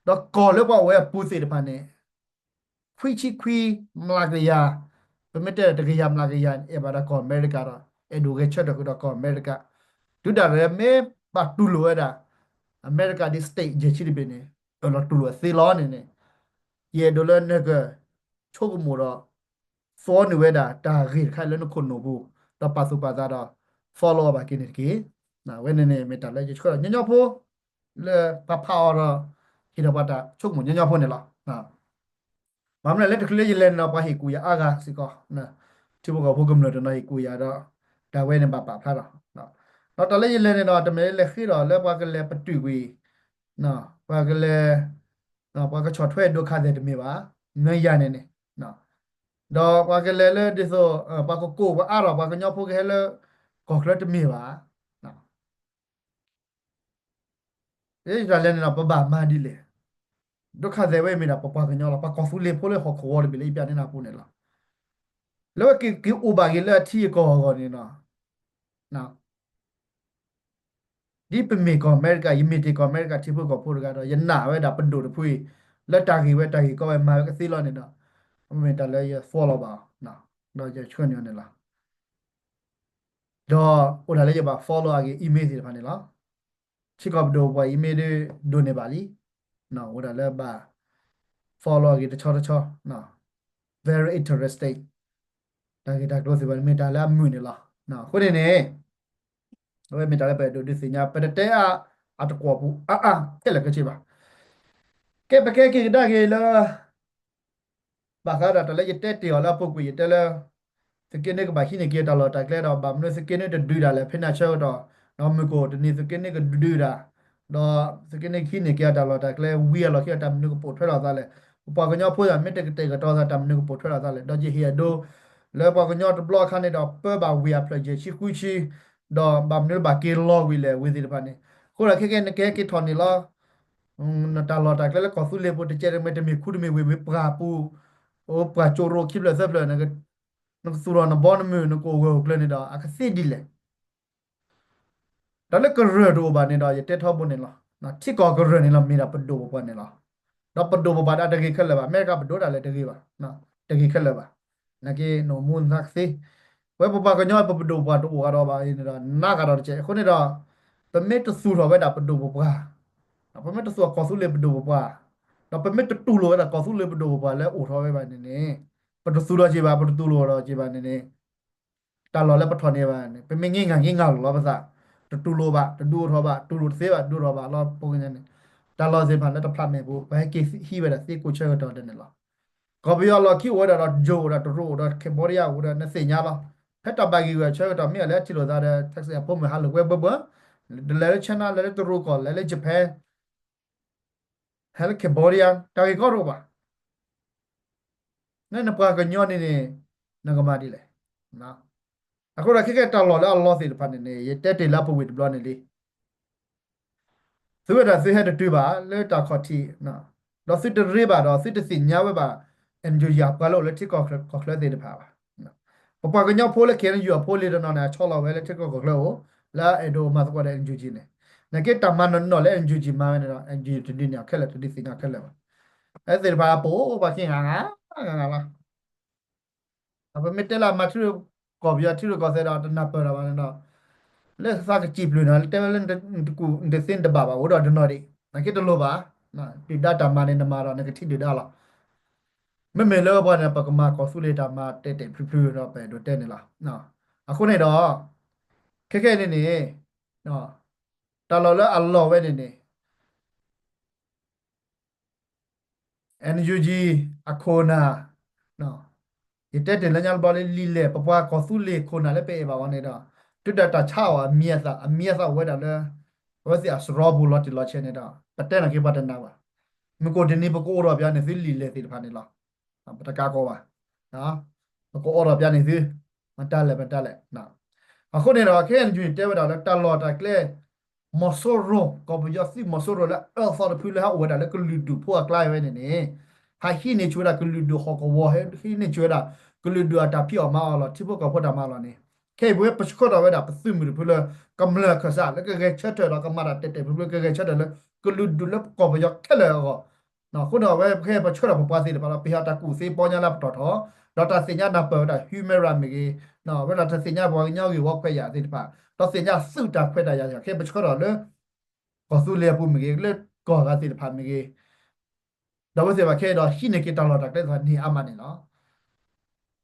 ဒီးကီၢ်လၢပှၤအိၣ်ဝဲအပူၤသ့ၣ်တဖၣ်န့ၣ် ခွံဆံခွံမျးကယၤ, ပမ့ၢ်တဲတကယၤမျးကယၤ အဲၣ်ဘၣ်ဒၣ်ကီၢ်အမဲရကၤဒီး အဲၣ်ဒိးဂဲၤဆၢထၢၣ်ဃုာ်ဒီးကီၢ်အမဲရကၤ, တုၤဒၣ်လဲာ်မ့ၢ်ဘၣ်တူၢ်လိာ်ဝဲဒၣ် အမဲရကၤဒ် state ယဲၢ်ဆံတဘ့ၣ်န့ၣ် အၢၣ်လီၤတူၢ်လိာ်အသ့လီၤန့ၣ်န့ၣ်, ယအဲၣ်ဒိးလၢနကဆိကမိၣ်ဒီး သီနုာ်ဝဲဒၣ် တၢ်ဂ့ၢ်တခါလၢနခိၣ်နူာ်ပူၤ ဒီးပာ်သူၣ်ပာ်သးဒီး follow အီၤဘၣ်က့ၤန့ၣ်တက့ၢ်. ဝဲန့ၣ်န့ၣ် မ့ၢ်တၢ်လၢယဆှၢညီညီဖိ လၢပဖးအီၤဒီး ဟ့ၣ်ဒီးပှၤတၢ်ဆိကမိၣ်ညီညီဖိန့ၣ်လီၤ. ဘၣ်မနုၤလဲၣ် လၢတချုးလၢယလဲၤန့ၣ်ဒီး ပှၤဟ့ၣ်ကူၣ်ယၤအါဂၤစ့ၢ်ကီး, ထံဖိကီၢ်ဖိကမျၢၢ်တနီၤဟ့ၣ်ကူၣ်ယၤဒီး တၢ်ဝဲန့ၣ်ဘၣ်ပာ်ဖျါထီၣ်, ဒီးတၢ်လၢယလဲၤန့ၣ်ဒီး တမ့ၢ်လၢလဲၤဃ့ဒီးလၢပှၤကလဲၤပတုာ်ကွံာ်, ပှၤကလဲၤ ပှၤကဆီၣ်ထွဲဒိခါသဲးတမ့ၢ်ဘၣ်, မ့ၢ်ယၤန့ၣ်န့ၣ်, ဒီးပှၤကလဲၤလၢဒ်သိး ပှၤကကိးပှၤအါထီၣ် ပှၤကညီဖိကဟဲလၢ ကီၢ်ချၢတမ့ၢ်ဘၣ်. တၢ်လဲၤန့ၣ်ဒီး ပဘၣ်မၤဒ်လဲၣ်. ဒိခါသဲးဝဲမ့ၢ်ဒၣ်ပပှၤကညီလီၤ, ပှၤကီၢ်သူလ့ၤဖိလၢဟီၣ်ခိၣ်ဝီတဘ့ၣ်လၢယပျးန့ၢ်နၤအပူၤန့ၣ်လီၤ. လၢဝဲက့ၤက့ၤအိၣ်ဘၣ်က့ၤလၢအထံအကီၢ်အဂီၢ်န့ၣ်ဒီး ဒ်ပမ့ၢ်ကီၢ်အမဲရကၤ ယမ့ၢ်တ့ၢ်ကီၢ်အမဲရကၤထံဖိကီၢ်ဖိတဂၤဒီး ယနာ်ဝဲဒၣ်ပဒိၣ်တဖုအံၤ လၢတၢ်ဂ့ၢ်ဝဲတၢ်ဂ့ၢ်ကီဝဲမၤဝဲကသ့လီၤန့ၣ်ဒီး မ့ၢ်တၢ်လၢယ follow ဘၣ်အီၤ ဒီးယဆှၢန့ၢ်အီၤန့ၣ်လီၤ. ဒီးအိၣ်ဒၣ်လၢယဘၣ် follow အဂ့ၢ် email သ့ၣ်တဖၣ်န့ၣ်လီၤ. ထံကီၢ်ပဒိၣ်ပပှၢ် email ဒုးဒိးန့ၢ်ဘၣ်လံ. အိၣ်ဒၣ်လၢဘၣ် follow အဂ့ၢ်တဆီတဆီ very interesting တၢ်ဂ့ၢ်တၢ်ကျိၤသ့ၣ်တဖၣ်န့ၣ် မ့ၢ်တၢ်လၢအမုာ်န့ၣ်လီၤ. အဃိန့ၣ်န့ၣ် အဝဲမ့ၢ်တၢ်လၢပအဲၣ်ဒိးဒုးသ့ၣ်ညါ ပတတဲအါ အတကွီၢ်ပူၤအါအါ ခဲလၢာ်ခဲဆ့ဘၣ်. ကဲ ပကဲက့ၤကဒါက့ၤလၢ ဘၣ်ဃးဒီးတၢ်လၢယတဲတ့ၢ်အီၤလၢအပူၤကွံာ် ယတဲလၢ သုးက့န့ၣ်ကဘၣ်ဟံးန့ၢ်က့ၤတၢ်လီၢ်တၢ်ကျဲဒီး ဘၣ်မနုၤသုးက့န့ၣ်တဒုးတၢ်လဲၣ် ဖဲန့ၣ်အဆၢကတီၢ်, ဒီးမုၢ်ကအိၣ်တနံၤသုးက့န့ၣ်ကဒုးတၢ်, ဒီးသုးက့န့ၣ်ကဟံးန့ၢ်က့ၤအတၢ်လီၢ်တၢ်ကျဲ ဝံၤအလီၢ်ခံအတၢ်မနုၤကပိာ်ထွဲထီၣ်သးလဲၣ်. ပပှၤကညီဖိသ့ၣ်မ့ၢ်တကတဲာ်ကတီၤသး တၢ်မနုၤကပိာ်ထွဲထီၣ်သးလဲၣ်. ဒီးယဟ့ၣ်အဒိ လၢပှၤကညီတဘျီအခါန့ၣ်ဒီး ပၢဘၣ်ဝ့ၢ်အဖျၢၣ်ယဲၢ်ဆံဃုဆံ, ဒီးဘၣ်မနုၤဘၣ်က့ၤလီၤဝံၤလဲၣ် ဝ့ၢ်သ့ၣ်တဖၣ်န့ၣ်. အဃိဒီးခဲကဲနကဟဲက့ၤထီၣ်န့ၣ်လီၤ နတၢ်လီၢ်တၢ်ကျဲလၢကီၢ်သူလ့ၤပူၤ တကဲတမ့ၢ်တမ့ၢ်ခူတမ့ၢ်ဝ့ၢ်မ့ၢ်ပှၢ်ပူၤ, အိၣ်ပှၢ်ကၠိရိၤခံဖျၢၣ်သၢဖျၢၣ်, နကသူၣ်ထီၣ်နဘီနမုၢ် နကအိၣ်ဂၢၢ်အိၣ်ကျၢၤန့ၣ်ဒီး အကသ့ဒ်လဲၣ်. တၢ်လၢကရၢၢ်တအိၣ်ဘၣ်န့ၣ်ဒီး ယတဲထီဘိန့ၣ်လီၤ. ထံကီၢ်ကရၢၢ်န့ၣ်လီၤ မ့ၢ်ဒၣ်ပဒိၣ်ပပှၢ်န့ၣ်လီၤ. ဒီးပဒိၣ်ပပှၢ်ဒၣ်တဂ့ၤခဲလၢာ်ဘၣ်. အမဲရကၤပဒိၣ်ဒၣ်လဲာ်တဂ့ၤဘၣ်, တဂ့ၤခဲလၢာ်ဘၣ်. နာ်က့ နအိၣ်မူနသးကသ့ ဝဲပပှၤကညီပပဒိၣ်ပပှၢ်တအိၣ်ဃာ်ဒီးဘၣ်အံၤန့ၣ်ဒီး နးဃာ်ဒီးတကဲး. အဃိန့ၣ်ဒီး ပမ့ၢ်တသူၣ်ထီၣ်ဝဲဒၣ်ပဒိၣ်ပပှၢ်, ပမ့ၢ်တသူၣ်ထီၣ်ကီၢ်သူလ့ၤပဒိၣ်ပပှၢ်, ဒီးပမ့ၢ်တတူၢ်လိာ်ဝဲဒၣ်ကီၢ်သူလ့ၤပဒိၣ်ပပှၢ်လၢအိၣ်ထီၣ်ဝဲဘၣ်န့ၣ်န့ၣ်, ပတသူၣ်ထီၣ်က့ၤဘၣ် ပတတူၢ်လိာ်ဒီးက့ၤဘၣ်န့ၣ်န့ၣ် တၢ်လီၢ်လၢပထီၣ်န့ၢ်ဘၣ်န့ၣ် ပမ့ၢ်ငဲၢ်ငါ်ငဲၢ်ငါ်လီၤလီၤပသး, တတူၢ်လိာ်ဘၣ် တဒုးအိၣ်ထီၣ်ဘၣ် တူၢ်လိာ်တသ့ဘၣ် ဒုးအိၣ်ထီၣ်ဘၣ်လီၤ. ပှၤကညီန့ၣ် တၢ်လီၢ်သ့ၣ်တဖၣ်လၢတဖျးမဲာ်ပူၤ ပဟဲက့ၤဟံးဝဲဒၣ်သ့ကိးဆၢကတီၢ်ဒဲးန့ၣ်လီၤ. ကီၢ်ပယီၤလီၢ်ခံအိၣ်ဝဲဒၣ်ဒီး ယိၤအိၣ်ဒီးတရူးအိၣ်ဒီး Cambodia အိၣ်ဒီး နသ့ၣ်ညါလီၤ. ဖဲတၢ်ဘၣ်ဂံၢ်ဂူာ်အဆၢကတီၢ် မ့ၢ်အလဲၤထံၣ်လိာ်သးဒီး taxi အဖိမုၣ်ဟးလိာ်ကွဲဘၢဘၢ, လဲၤလၢ China လဲၤလၢတရူးကီၢ် လဲၤလၢ Japan ဟဲလၢ Cambodia တၢ်ဂ့ၢ်ကီတအိၣ်ဘၣ်. နနပှၤကညီန့ၣ်န့ၣ် နကမၤဒ်လဲၣ်. အဃိဒီးခဲကဲတၢ်လီၢ်လၢအလီၢ်သ့ၣ်တဖၣ်န့ၣ်န့ၣ် ယတဲတ့ၢ်လၢအပူၤကွံာ်တဘျီန့ၣ်လံ. သုဝဲဒၣ်သုဟဲတတုၤဘၣ်လၢတၢ်ခီၣ်ထံး, ဒီးသုတရ့ဘၣ်ဒီး သုတသ့ၣ်ညါဝဲဘၣ် NUG ပှၤလၢအိၣ်လၢထံကီၢ်ချၢသ့ၣ်တဖၣ်ဘၣ်. ပပှၤကညီဖိလၢ KNU အဖိလံတနီၤန့ၣ် အဆီလီၤဝဲလၢထံကီၢ်ချၢအိၣ် လၢအအဲၣ်ဒိးမၤသကိးဒီး NUG န့ၣ်, နာ်က့တၢ်မၤနီၢ်နီၢ်လၢ NUG မၤဝဲန့ၣ်ဒီး NUG တဒုးန့ၢ်အီၤခဲလၢာ် တဒုးသ့ၣ်ညါအီၤခဲလၢာ်ဘၣ်. အဝဲသ့ၣ်တဖၣ်အပအိၣ်ပှၤခံဂၤဂၤဂၤလီၤ. ပမ့ၢ်တဲလၢအမၤထံရူၢ်ကီၢ်ပယီၤထံရူၢ်ကီၢ်သဲးဒီးတနၢ်ပၢၢ်ဒီးဘၣ်န့ၣ်ဒီး လၢသးကစံာ်ပျုၢ်နီၤ တဲဝဲလၢနတကူၣ်နတသ့နတဘၣ်ဘၣ် အိၣ်ဒီးတနီၤဒံး နာ်က့တလိၣ်ဘၣ်. ဒုၣ်ဒါတၢ်မၤန့ၣ် နမၤဒီးနကထံၣ်ဒုၣ်ဒါလီၤ. မ့မ့ၢ်လၢပှၤန့ၣ် ပကမၤကီၢ်သူလ့ၤတၢ်မၤတဲာ်တဲာ်ဖျုးဖျုးဒီး ပအဲၣ်ဒိးတဲန့ၣ်လီၤ. အဃိန့ၣ်ဒီး ခဲခဲအံၤန့ၣ်န့ၣ် တၢ်လီၢ်လၢအလီၢ်ဝဲန့ၣ်န့ၣ် NUG အခိၣ်နၢ်, ယတဲတ့ၢ်လၢညါတဘျီလၢ လံာ်လဲၢ် ပပှၤကီၢ်သူလ့ၤခိၣ်နၢ်လၢပအဲၣ်ဘၣ်ဝဲန့ၣ်ဒီး တုၤဒၣ်တၢ်ဆါအီၤအမံၤအသၣ် အမံၤအသၣ်အိၣ်ဝဲဒၣ်လၢ အဝဲသ့ၣ်အစရီပူၤလီၤတံၢ်လီၤဆဲးန့ၣ်ဒီး ပတဲနာ်က့ပှၤတနာ်ဘၣ်. မုၢ်ကအိၣ်တနံၤ ပကအိးထီၣ်ပၠးန့ၢ်သုလံာ်လဲၢ်သ့ၣ်တဖၣ်န့ၣ်လီၤ. ပတကးကီးဘၣ်. ပကအိးထီၣ်ပၠးန့ၢ်သု မတၤလဲၣ်မတၤလဲၣ်. အဃိန့ၣ်ဒီး ခဲအံၤ NUG တဲဝဲဒၣ်လၢတၢ်လီၢ်တၢ်ကျဲ မီၤစိရိၤ ကီၢ်ပယီၤသုးမီၤစိရိၤလၢအအၢသီတဖုလၢဟဲအိၣ်ဝဲဒၣ်လၢကလုာ်ဒူၣ်ဖိအကျါဝဲန့ၣ်န့ၣ် ဟးဟံးန့ၢ်ဆူၣ်ဝဲဒၣ်ကလုာ်ဒူၣ်ဟီၣ်ကဝီၤ ဟဲဟံးန့ၢ်ဆူၣ်ဝဲဒၣ် ကလုာ်ဒူၣ်အတၢ်ဖံးအီၣ်မၤအီၣ်လီၤ ထံဖိကီၢ်ဖိတၢ်မၤအီၣ်လီၤန့ၣ် ခဲအံၤပဝဲပဆှၢထီၣ်ဝဲဒၣ်ပသုးမုၢ်တဖုလၢ ကမျၢၢ်ခၢၣ်စး လၢကဂဲၤဆၢထၢၣ်ဒီးကမၤတၢ်တဲာ်တဲာ်ဖျုးဖျုး ကဂဲၤဆၢထၢၣ်လၢကလုာ်ဒူၣ်လၢကီၢ်ပယီၤခဲလၢာ်အဂီၢ် အဃိန့ၣ် အဝဲခဲအံၤပဆှၢထီၣ်ပပှၤသ့ၣ်တဖၣ်ဒီး ပဟ့ၣ်အီၤတၢ်ကူၣ်သ့ပီညါလၢပတီၢ်ထီၣ် ဒီးတၢ်သ့ၣ်ညါနၢ်ပၢၢ်ဝဲဒၣ် human right မ့ၢ်ဂ့ၤ, ဝဲဒၣ်တၢ်သ့ၣ်ညါပှၤကညီဂ့ၢ်ဝီခွဲးယာ်သ့ၣ်တဖၣ် ဒီးသ့ၣ်ညါသုးတၢ်ခွဲးတၢ်ယာ် ခဲအံၤပဆှၢထီၣ်လၢ ကီၢ်သူလ့ၤအပူၤမ့ၢ်ဂ့ၤ လၢကီၢ်ဂၤသ့ၣ်တဖၣ်မ့ၢ်ဂ့ၤ ဒီးအဝဲသ့ၣ်တဖၣ်ခဲအံၤဒီး ဟံးန့ၢ်က့ၤတၢ်လီၢ်တၢ်ကျဲသ့ၣ်တဖၣ်န့ၢ်အါမးန့ၣ်လီၤ.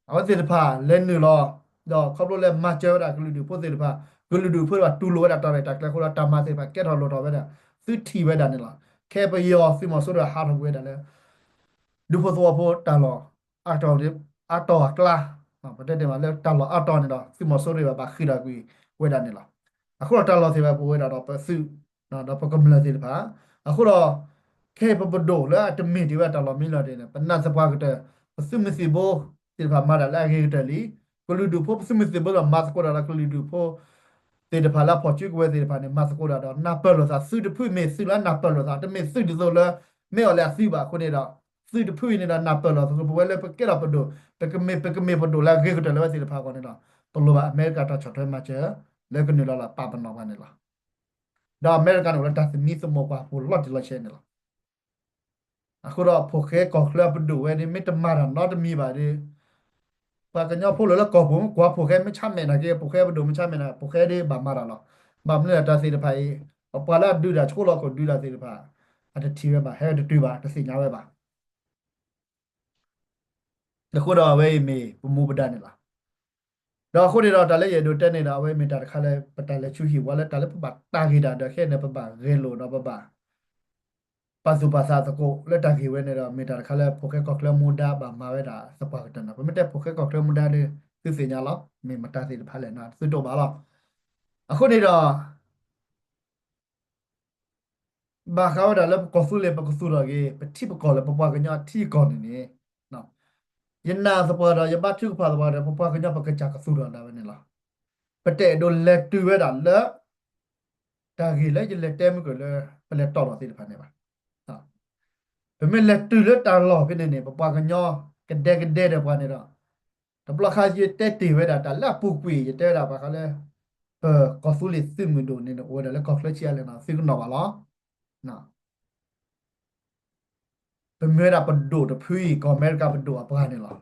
အဝဲသ့ၣ်တဖၣ်လဲၤနုာ်လီၤ ဒီးခီဖျိလၢမၤစၢၤဝဲဒၣ်ကလုာ်ဒူၣ်ဖိသ့ၣ်တဖၣ် ကလုာ်ဒူၣ်ဖိတဖၣ်တူၢ်လိာ်ဝဲဒၣ်တၢ်ရဲၣ်တၢ်ကျဲၤအဃိဒီး တၢ်မၤသ့ၣ်တဖၣ်ကဲထီၣ်လိၣ်ထီၣ်ဝဲဒၣ် သုထံၣ်ဝဲဒၣ်န့ၣ်လီၤ. ခဲပယီၤသုးမီၤစိရိၤဟးထီၣ်ကွံာ်ဝဲဒၣ်လၢ ဒူဖိသဝီဖိတၢ်လီၢ် အါတီၢ်အကျါ, ပတဲတ့ၢ်မးလၢတၢ်လီၢ်အါတီၢ်န့ၣ်ဒီး သုးမီၤစိရိၤဘၣ်ဘၣ်ဃ့ၢ်ထီၣ်ကွံာ်ဝဲဒၣ်န့ၣ်လီၤ. အဃိဒီးတၢ်လီၢ်သ့ၣ်တဖၣ်ပဝဲဒၣ်ဒီးပသုး ဒီးပကမျၢၢ်သ့ၣ်တဖၣ်, အဃိဒီး ခဲအံၤပပဒိၣ်လၢအတမ့ၢ်တ့ၢ်ဝဲဒၣ်တၢ်လီၢ်မံလီၤဒ်န့ၣ် ပနာ်သပှၢ်ကတၢၢ် ပသုးမုၢ်သံၣ်ဘိသ့ၣ်တဖၣ်မၤတၢ်လၢအဂ့ၤကတၢၢ်လံ. ကလုာ်ဒူၣ်ဖိပသုးမုၢ်သံၣ်ဘိဒီးမၤသကိးတၢ်ဒီးကလုာ်ဒူၣ်ဖိ သ့ၣ်တဖၣ်လၢအဖီၣ်စုကဝဲၤသ့ၣ်တဖၣ်န့ၣ် မၤသကိးတၢ်ဒီး နၢ်ပၢၢ်လိာ်သး သုးတဖုမ့ၢ်သုးလၢနၢ်ပၢၢ်လိာ်သး တမ့ၢ်သုးဒ်သိးလၢ မ့ၢ်အီၤလၢအသုးဘၣ်အဃိန့ၣ်ဒီး သုးတဖုအံၤန့ၣ်ဒီး နၢ်ပၢၢ်လိာ်သး ပဝဲလၢပကဲထီၣ်ပဒိၣ် ပကမ့ၢ် ပကမ့ၢ်ပဒိၣ်လၢအဂ့ၤကတၢၢ်လၢအဝဲသ့ၣ်တဖၣ်အဂီၢ်န့ၣ်ဒီး ပလိၣ်ဘၣ်အမဲရကၤတၢ်ဆီၣ်ထွဲမၤစၢၤ လၢကနုာ်လီၤလီၤပာ်ပနီၣ်ပှၤန့ၣ်လီၤ. ဒီးအမဲရကၤန့ၣ်အိၣ်လၢတၢ်သမံသမိးပှၤဖိလီၤတံၢ်လီၤဆဲးန့ၣ်လီၤ. အဃိဒီးဖိၣ်ဃဲကီၢ်ချၢအပဒိၣ်ဝဲန့ၣ် မ့ၢ်တမၤတၢ်နီတမံၤဘၣ်ဒီး ပှၤကညီဖိလၢလၢကီၢ်ပူၤ ကွၢ်ဖိၣ်ဃဲမ့ၢ်ဆါမဲာ်နာ်က့ ဖိၣ်ဃဲပဒိၣ်မ့ၢ်ဆါမဲာ်နာ်က့ ဖိၣ်ဃဲဒ်ဘၣ်မၤတၢ်လီၤ. ဘၣ်မနုၤလဲၣ်တၢ်သ့ၣ်တဖၣ်အံၤ ပပှၤလၢအဒုးတၢ်ဆှိလီၤခိၣ်ဒုးတၢ်သ့ၣ်တဖၣ် အတထံၣ်ဝဲဘၣ် ဟဲတတုၤဘၣ် တသ့ၣ်ညါဝဲဘၣ်. အဃိဒီးအဝဲအံၤမ့ၢ်ပမူပဒါန့ၣ်လီၤ. ဒီးအဃိန့ၣ်ဒီးတၢ်လၢယအဲၣ်ဒိးတဲန့ၣ်ဒီး အဝဲမ့ၢ်တၢ်တခါလၢ ပတၢ်လဲၤဆူဟံၣ်ဝါလၢတၢ်လၢပဘၣ်တၢ်ဂ့ၤတၢ်ဒီးခဲအံၤန့ၣ် ပဘၣ်ဂဲၤလိာ်ဒီးပဘၣ် ပာ်သူၣ်ပာ်သးသကိးလၢတၢ်ဂ့ၢ်ဝဲန့ၣ်ဒီး မ့ၢ်တၢ်တခါလၢဖိၣ်ဃဲကီၢ်ချၢမူဒါဘၣ်မၤဝဲဒၣ်သပှၢ်ကတၢၢ်န့ၣ်လီၤ. ပမ့ၢ်တဲဖိၣ်ဃဲကီၢ်ချၢမူဒါဒီး သုသ့ၣ်ညါလီၤ. မ့ၢ်မတၤသ့ၣ်တဖၣ်လဲၣ်န့ၣ် သုတိၢ်ဘၣ်လီၤ. အဃိန့ၣ်ဒီး ဘၣ်ဃးဝဲဒၣ်လၢပကီၢ်သူလ့ၤပကသူၣ်ထီၣ်က့ၤ ပထံပကီၢ်လၢပပှၤကညီအထံအကီၢ်န့ၣ်န့ၣ် ယနာ်သပှၢ်ဒီး ယဘါထုကဖၣ်သပှၢ်ဒီး ပပှၤကညီပကစၢ်ကသူၣ်ထီၣ်ဒၣ်ဝဲန့ၣ်လီၤ. ပတအဲၣ်ဒိးလဲၤတုၤဝဲဒၣ်လၢ တၢ်ဂ့ၢ်လၢယလဲၤတဲမုၢ်ကၢၢ်လၢ ပလဲၤတီၢ်ထီၣ်သ့ၣ်တဖၣ်န့ၣ်ဘၣ်. ပမ့ၢ်လဲၤတုၤလၢတၢ်လီၢ်ဖဲန့ၣ်န့ၣ် ပပှၤကညီကဒဲကဒဲဒီးပှၤန့ၣ်ဒီး တဘျီခါယတဲတ့ၢ်ဝဲဒၣ်တၢ်လၢအပူၤကွံာ် ယတဲဝဲဒၣ်ဘၣ်ဃးလၢ ပကီၢ်သူလ့ၤသုးမုၢ်ဒိၣ်န့ၣ် အိၣ်ဝဲဒၣ်လၢကီၢ်ချၢဆံးအါလဲၣ်န့ၣ် သုကနီၣ်ဘၣ်လီၤ. ပမ့ၢ်ဝဲဒၣ်ပဒိၣ်တဖုအံၤ ကီၢ်အမဲရကၤပဒိၣ်အပှၤန့ၣ်လီၤ.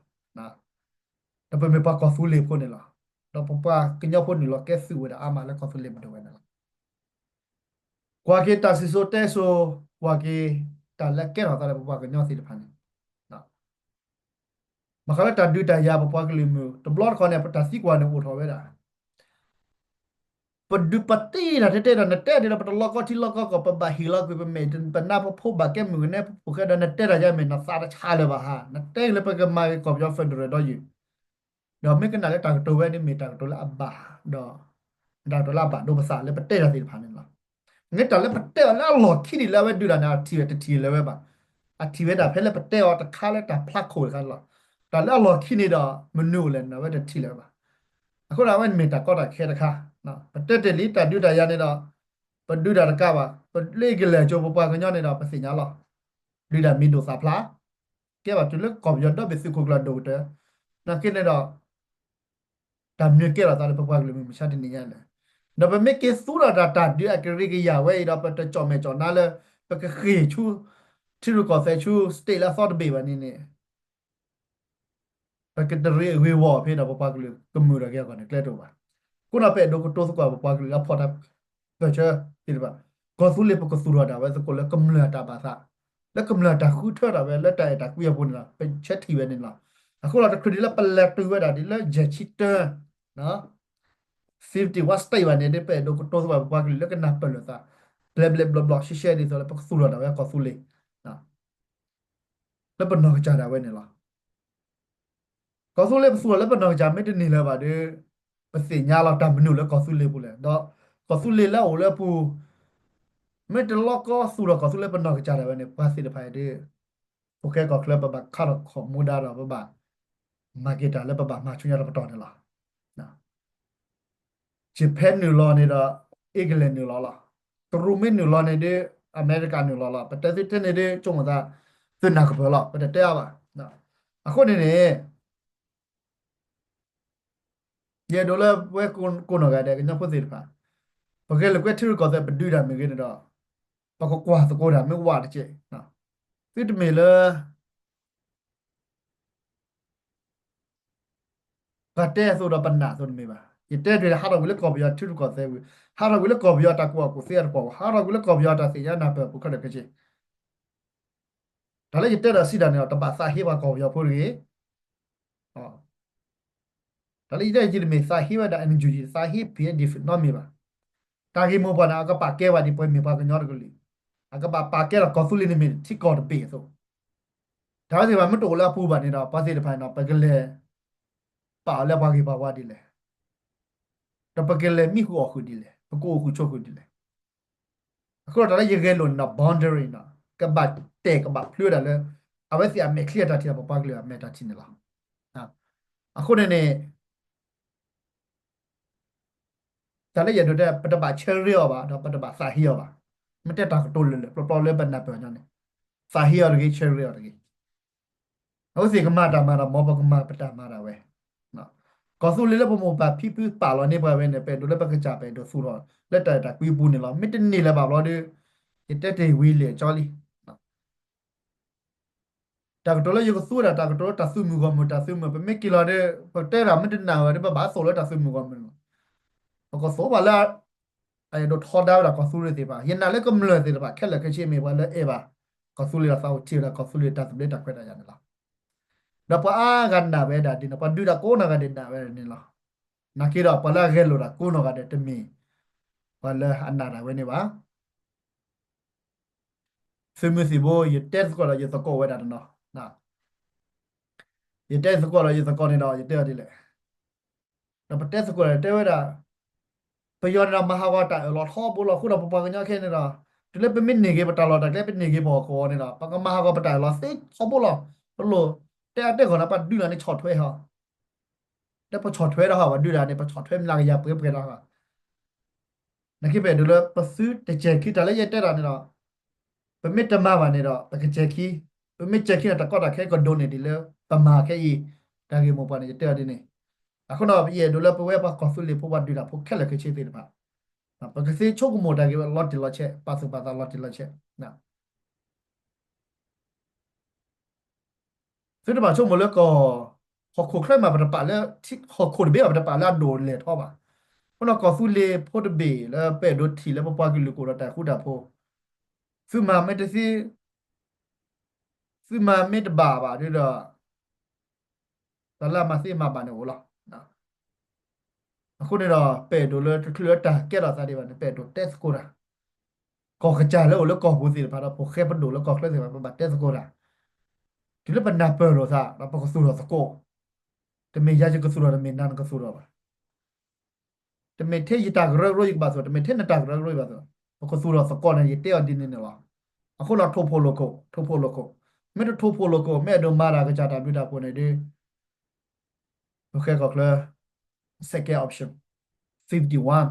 ဒီးပမ့ၢ်ပှၤကီၢ်သူလ့ၤဖိန့ၣ်လီၤ. ဒီးပပှၤကညီဖိနုာ်လီၤကဲသုးဝဲဒၣ်အါမးလၢကီၢ်သူလ့ၤပဒိၣ်ဝဲန့ၣ်လီၤ. ကွၢ်က့ၤတၢ်စံၣ်စိၤတဲစိၤ, ကွၢ်က့ၤတၢ်လၢကဲထီၣ်သးလၢပပှၤကညီသ့ၣ်တဖၣ်န့ၣ် ဘၣ်ဃးလၢတၢ်ဒုးတၢ်ယၤပပှၤကလုာ်မုၢ် တဘျီတခီန့ၣ် ပတၢ်သံကွၢ်န့ၣ်အိၣ်ထီၣ်ဝဲဒၣ် ပဒုးပတ့ၢ်တၢ်တဲတဲဒီး နတဲဒ်လၢပတလီၢ်ကီထံလီၢ်ကီကီၢ် ပဘၣ်ဟ့ၣ်လီၤကွံာ် ပမ့ၢ်ပနၢ်ပဖိဘၣ်ကဲမုၢ်ကနဲ ပဖိၣ်ဃဲဒီး နတဲတၢ်ယါမ့ၢ် နသးတဆါလၢၤဘၣ်ဧါ, နတဲလၢပကမၤက့ၤကီၢ်ပယီၤ federal ဒီးယုၢ် ဒီးမ့ၢ်ကနၣ်လၢတၢ်ကတိၤဝဲန့ၣ်မ့ၢ်တၢ်ကတိၤလၢအဘၣ် ဒီး တၢ်ကတိၤလၢအဘၣ်ဒိပသးလၢပတဲတၢ်သ့ၣ်တဖၣ်န့ၣ်လီၤ. မ့ၢ်တၢ်လၢပတဲအီၤလၢအလီၢ်ခံဒ်လၢအဝဲဒုးတၢ်န့ၣ် အထံၣ်ဝဲတထံၣ်လၢၤဝဲဘၣ်. အထံၣ်ဝဲဒၣ်ဖဲလၢပတဲအီၤတခါလၢတၢ်ဖျါခိၣ်တခါန့ၣ်လီၤ. တၢ်လၢအလီၢ်ခံန့ၣ်ဒီး မနုၤအိၣ်လဲၣ်န့ၣ် အဝဲတထံၣ်လၢၤဝဲဘၣ်. အဃိဒီးအဝဲန့ၣ်မ့ၢ်တၢ်ကီတၢ်ခဲတခါ, ပတဲတ့ၢ်လံတၢ်ဒုးတၢ်ယၤန့ၣ်ဒီး ပဒုးတၢ်တကးဘၣ်, ပလၢအဂ့ၤလဲၤကၠိ ပပှၤကညီန့ၣ်ဒီး ပသ့ၣ်ညါလီၤ. ဒုးတၢ်မံၤဒိၣ်သၣ်ဖျါ, ကဲဘၣ်တုၤလၢကီၢ်ပယီၤဒီဘ့ၣ်သုးခိၣ်ကျၢၢ်ဒိၣ်ကတၢၢ်, နာ်က့န့ၣ်ဒီး တၢ်မနုၤကဲထီၣ်သးလၢပပှၤကလုာ်မုၢ်မဆါတနံၤညါလဲၣ်. ဒီးပမ့ၢ်က့ၤသူဒီးတၢ်တၢ်ဒုးအကရံကယၤဝဲအံၤဒီး ပတကၠီၣ်မဲာ်ကၠီၣ်နါလၢ ပကဃ့ၢ်ဆူ ထံရူၢ်ကီၢ်သဲးဆူ state လၢအသီတဘ့ၣ်ဘၣ်န့ၣ်န့ၣ် ပကတရံးအဂ့ၢ်ဝီၤဖဲဒီး ပပှၤကလုာ်ကမုာ်ထီၣ်က့ၤအဂီၢ်န့ၣ် ကျဲတအိၣ်ဘၣ်. အဃိဒီးပအဲၣ်ဒိးကတိၤသကိးပပှၤကလုာ်လၢဖီၣ်တၢ်ပၢၢ်ဆၢသ့ၣ်တဖၣ်, ကီၢ်သူလ့ၤပကသူၣ်ထီၣ်ဒၣ်ဝဲသကိးလၢကမျၢၢ်တၢ်ဘၣ်သး, လၢကမျၢၢ်တၢ်ဃုထၢထီၣ်ဝဲလၢတၢ်အဲၣ်တၢ်ကွံအပူၤန့ၣ်လီၤ. ပဆၢထံၣ်ဝဲန့ၣ်လီၤ. အဃိဒီးတချုးဒ်လၢပလဲၤတုၤဝဲဒၣ်ဒ်လၢယဲၢ်ဆံတၢ fifty-one state ဘၣ်န့ၣ် ဒ်ပအဲၣ်ဒိးကတိၤသကိးပပှၤကလုာ်လၢကနၢ်ပၢၢ်လိာ်သး ဘျဲဘျဲဘျီဘျီရှဲရှဲဒ်သိးလၢပကသူၣ်ထီၣ်ဒၣ်ဝဲကီၢ်သူလ့ၤ လၢပနီၢ်ကစၢ်ဒၣ်ဝဲန့ၣ်လီၤ. ကီၢ်သူလ့ၤပသူၣ်ထီၣ်လၢပနီၢ်ကစၢ်မ့ၢ်တန့ၢ်လၢၤဘၣ်ဒီး ပသ့ၣ်ညါလီၤတၢ်မနုၤလၢကီၢ်သူလ့ၤပူၤလဲၣ်. ဒီးကီၢ်သူလ့ၤလၢအအိၣ်လၢအပူၤ မ့ၢ်တလီၢ်ကီသူၣ်ထီၣ်ကီၢ်သူလ့ၤပနီၢ်ကစၢ်ဒၣ်ဝဲန့ၣ် ပှၤသ့ၣ်တဖၣ်အံၤဒီး ဖိၣ်ဃဲကီၢ်ချၢပဘၣ်ခါထီၣ်ခီၣ်မူဒါဒီး ပဘၣ်မၤက့ၤတၢ်လၢပဘၣ်မၤဆူညါတပတီၢ်န့ၣ်လီၤ. Japan နုာ်လီၤန့ၣ်ဒီး England နုာ်လီၤလီၤ. တရူးမ့ၢ်နုာ်လီၤန့ၣ်ဒီး အမဲရကၤနုာ်လီၤလီၤ. ပတဲသုထဲန့ၣ်ဒီး ဆိကမိၣ်သး သုနၢ်ကပၢၢ်လီၤ. ပတတဲအါဘၣ်. အဃိန့ၣ်န့ၣ် ယအဲၣ်ဒိးလၢပဝဲကိးနီၢ်ဂၤဒဲး ကညီဖိသ့ၣ်တဖၣ် ပဂဲၤလိာ်ကွဲထံရူၢ်ကီၢ်သဲး ပဒုးတၢ်မ့ၢ်ဂ့ၤန့ၣ်ဒီး ပကကွၢ်သကိးတၢ်မ့ၢ်ဝးတက့ၢ်. သုတမ့ၢ်လၢ ပှၤတဲအသိးဒီးပနာ်အသိးတမ့ၢ်ဘၣ်. ယတဲတ့ၢ်လၢ ဟးထီၣ်ကွံာ်လၢကီၢ်ပယီၤထံရူၢ်ကီၢ်သဲးဝံၤ, ဟးထီၣ်ကွံာ်လၢကီၢ်ပယီၤတၢ်ကူၣ်ဘၣ်ကူၣ်သ့အတကွီၢ်ဝံၤ, ဟးထီၣ်ကွံာ်လၢကီၢ်ပယီၤတၢ်သ့ၣ်ညါနၢ်ပၢၢ်ပူၤခဲလၢာ်ခဲဆ့ တၢ်လၢယတဲဒီးစံးတၢ်န့ၣ်ဒီး တဘၣ်သးဟ့ပှၤကီၢ်ပယီၤဖိတဂ့ၤ. တၢ်လၢယတဲယတမ့ၢ်သးဟ့ဝဲဒၣ် NUG သးဟ့ PDF နီတမံၤဘၣ်. တၢ်ဂ့ၢ်မိၢ်ပှၢ်န့ၣ် အကပာ်ကဲဝဲဒ်ပှၤမ့ၢ်ပှၤကညီတကလုာ်, အကဘၣ်ပာ်ကဲဒီးကီၢ်သူလ့ၤန့ၣ်မ့ၢ်ထံကီၢ်တဘ့ၣ်အသိး, တၢ်ဝဲသ့ၣ်တဖၣ်မ့ၢ်တအိၣ်လၢအပူၤဘၣ်န့ၣ်ဒီး ပှၤသ့ၣ်တဖၣ်န့ၣ်ဒီး ပကလဲၤ ပာ်အီၤလၢပှၤဂ့ၢ်ပှၤဝါဒ်လဲၣ်, ဒီးပကလဲၤမံဃုာ်အီၣ်ဃုာ်ဒ်လဲၣ်, ပကအိၣ်ဃုာ်ဆိးဃုာ်ဒ်လဲၣ်. အဃိဒီးတၢ်လၢယဂဲၤလိာ်န့ၣ်ဒီး boundary န့ၣ် ကဘၣ်တဲာ်ကဘၣ်ဖျိဝဲဒၣ်လၢ အဝဲသ့ၣ်အမဲာ်ချံအတၢ်ထံၣ်ဒီး ပပှၤကလုာ်အမဲာ်တၢ်ထံၣ်န့ၣ်လီၤ. အဃိန့ၣ်န့ၣ် တၢ်လၢယအဲၣ်ဒိးတဲ ပတဘၣ်ဆၢရ့အီၤဘၣ် ဒီးပတဘၣ်သးဟ့အီၤဘၣ်. မ့ၢ်တဲတၢ်ကတိၤလၢာ်လၢာ်ပျီပျီလၢပနၢ်ပၢၢ်ညီန့ၣ်, သးဟ့အီၤတဂ့ၤ ဆၢရ့အီၤတဂ့ၤ. အဝဲသ့ၣ်ကမၤတၢ်မၤဒီး မ်ပကမၤပတၢ်မၤဒၣ်ဝဲ. ကီၢ်သူလ့ၤလၢပမိၢ်ပၢ်ဖံဖုပာ်လီၤန့ၢ်ပှၤဝဲန့ၣ် ပအဲၣ်ဒိးလၢပကစၢ် ပအဲၣ်ဒိးသူၣ်ထီၣ်လၢတၢ်အဲၣ်တၢ်ကွံအပူၤန့ၣ်လီၤ. မ့ၢ်တန့ၢ်လၢၤဘၣ်ဘျီဒီး ယတဲတ့ၢ်ဝံၤလံာ်အကၠီလံ တၢ်ကတိၤလၢယကသူဝဲဒၣ် တၢ်ကတိၤလၢတၢ်သုးမုၢ်ဂီၢ်မုၢ် တၢ်သုးမုၢ် ပမ့ၢ်က့ၤလီၤဒီး ပတဲတၢ်မ့ၢ်တနာ်ဝဲဒီး ပဘၣ်သိၣ်လၢတၢ်သုးမုၢ်ဂီၢ်မုၢ်လီၤ. ပကသိၣ်ဘၣ်လၢ အအဲၣ်ဒိးထီဒါဝဲဒၣ်ကီၢ်သူလ့ၤသ့ၣ်တဖၣ်, ယနာ်လၢကမျၢၢ်သ့ၣ်တဖၣ် ခဲလၢာ်ခဲဆ့မ့ၢ်ပှၤလၢအဲၣ်ဘၣ်ကီၢ်သူလ့ၤဒီး သးအိၣ်ထံၣ်ဝဲဒၣ်ကီၢ်သူလ့ၤတၢ်သဘျ့တၢ်ခွဲးတၢ်ယာ်န့ၣ်လီၤ. ဒီးပှၤအါဂၤနာ်ဝဲဒၣ်ဒ်န့ၣ် ပှၤဒုးတၢ်ကိးနီၢ်ဂၤဒဲးနာ်ဝဲဒၣ်န့ၣ်လီၤ. နာ်က့ဒီး ပှၤလၢအဂဲၤလိာ်တၢ်ကိးနီၢ်ဂၤဒဲးတမ့ၢ် ပှၤလၢအနာ်တၢ်ဝဲန့ၣ်ဘၣ်. သုးမုၢ်သံၣ်ဘိ ယတဲသကိးဒီးယသကိးဝဲဒၣ်တနီၤ, ယတဲသကိးဒီးယသကိးန့ၣ်ဒီး ယတဲအီၤဒ်လဲၣ်. ဒီးပတဲသကိးဒီးတဲဝဲဒၣ် ပယီၤန့ၣ်ဒီးမၤဟးဂီၤတၢ်အၢၣ်လီၤထီဘိလီၤ. အဃိဒီးပပှၤကညီခဲအံၤန့ၣ်ဒီး တုၤလၢပမ့ၢ်န့ၢ်က့ၤပတၢ်လီၢ်တၢ်ကျဲ ပန့ၢ်က့ၤပဟီၣ်ကဝီၤန့ၣ်ဒီး ပကမၤဟးဂီၤပတၢ်အၢၣ်လီၤသ့ထီဘိလီၤ. ပလိၣ်တဲအါတဲဂီၢ်န့ၣ် ပှၤဒုးတၢ်န့ၣ်ဆီၣ်ထွဲဟီ လၢပဆီၣ်ထွဲဒီးဟီ ပှၤဒုးတၢ်န့ၣ် ပဆီၣ်ထွဲမျးကယၤပှဲၤပှဲၤဒီးဟီ နာ်က့ပအဲၣ်ဒိးလၢပသုတစဲၤခံ တၢ်လၢယတဲတၢ်န့ၣ်ဒီး ပမ့ၢ်တမၤဘၣ်န့ၣ်ဒီး ပကစဲၤခံ, ပမ့ၢ်စဲၤခံန့ၣ် တၢ်ကီတၢ်ခဲကဒိၣ်န့ၢ်ဒံးလၢပမၤခဲအံၤ, တၢ်ဂ့ၢ်မိၢ်ပှၢ်န့ၣ် ယတဲအီၤဒ်န့ၣ်. အဃိဒီး ယအဲၣ်ဒိးလၢပဝဲပှၤကီၢ်သူလ့ၤဖိ ပှၤဒုးတၢ်ဖိခဲလၢာ်ခဲဆ့သ့ၣ်တဖၣ် ပကသ့ဆိကမိၣ်တၢ်ဂ့ၢ်လီၤတံၢ်လီၤဆဲး, ပာ်သူၣ်ပာ်သးလီၤတံၢ်လီၤဆဲး သုတဘၣ်ဆိကမိၣ်လၢကီၢ် ဟီၣ်ခိၣ်ချၢမး ပတပာ်လၢ ဟီၣ်ခိၣ်တဘ့ၣ်ဘၣ် ပတပာ်လၢအဒိၣ်လဲၢ်ထီဘၣ်. အဃိဒီးကီၢ်သူလ့ၤဖိတဘ့ၣ်လၢပအဲၣ်ဒိးထံၣ်လၢပပှၤကလုာ် ကအိၣ်ဒီးတၢ်ဃူတၢ်ဖိး, သုမၤမ့ၢ်တသ့ သုမၤမ့ၢ်တဘၣ်ဘၣ်ဒီး တၢ်လၢအမၤသ့မၤဘၣ်န့ၣ်အိၣ်လီၤ. အဃိန့ၣ်ဒီး ပအဲၣ်ဒိးလၢတချုးလၢတၢ်ကဲထီၣ်သးဒံးဘၣ်န့ၣ် ပအဲၣ်ဒိးတဲသကိးတၢ်, ကီၢ်ကစၢ်လၢအိၣ်လၢကီၢ်ပူၤသ့ၣ်တဖၣ်ဒီး ဖိၣ်ဃဲပဒိၣ်လၢကီၢ်ချၢသ့ၣ်တဖၣ် ပဘၣ်တဲသကိးတၢ်, တုၤလၢပနၢ်ပၢၢ်လိာ်သးဒီး ပကသူၣ်ထီၣ်သကိး, တမ့ၢ်ယၤယကသူၣ်ထီၣ် တမ့ၢ်နၤနကသူၣ်ထီၣ်ဘၣ်. တမ့ၢ်ထဲယတၢ်ကရၢကရိယကဘၣ်သူၣ်, တမ့ၢ်ထဲနတၢ်ကရၢကရိယဘၣ်သူၣ်, ပကသူၣ်ထီၣ်သကိးန့ၣ် ယတဲအီၤဒ်န့ၣ်န့ၣ်လီၤ. အဃိဒီးထိၣ်ဖိးလိာ်ခိၣ်, ထိၣ်ဖိးလိာ်ခိၣ်, မ့ၢ်တထိၣ်ဖိးလိာ်ခိၣ် မ့ၢ်အဲၣ်ဒိးမၤတၢ်ကစၢ်တၢ်ဘျုးတၢ်ဖှိၣ်န့ၣ်ဒီး ပဃဲကီၢ်ချၢ second option, fifty-one,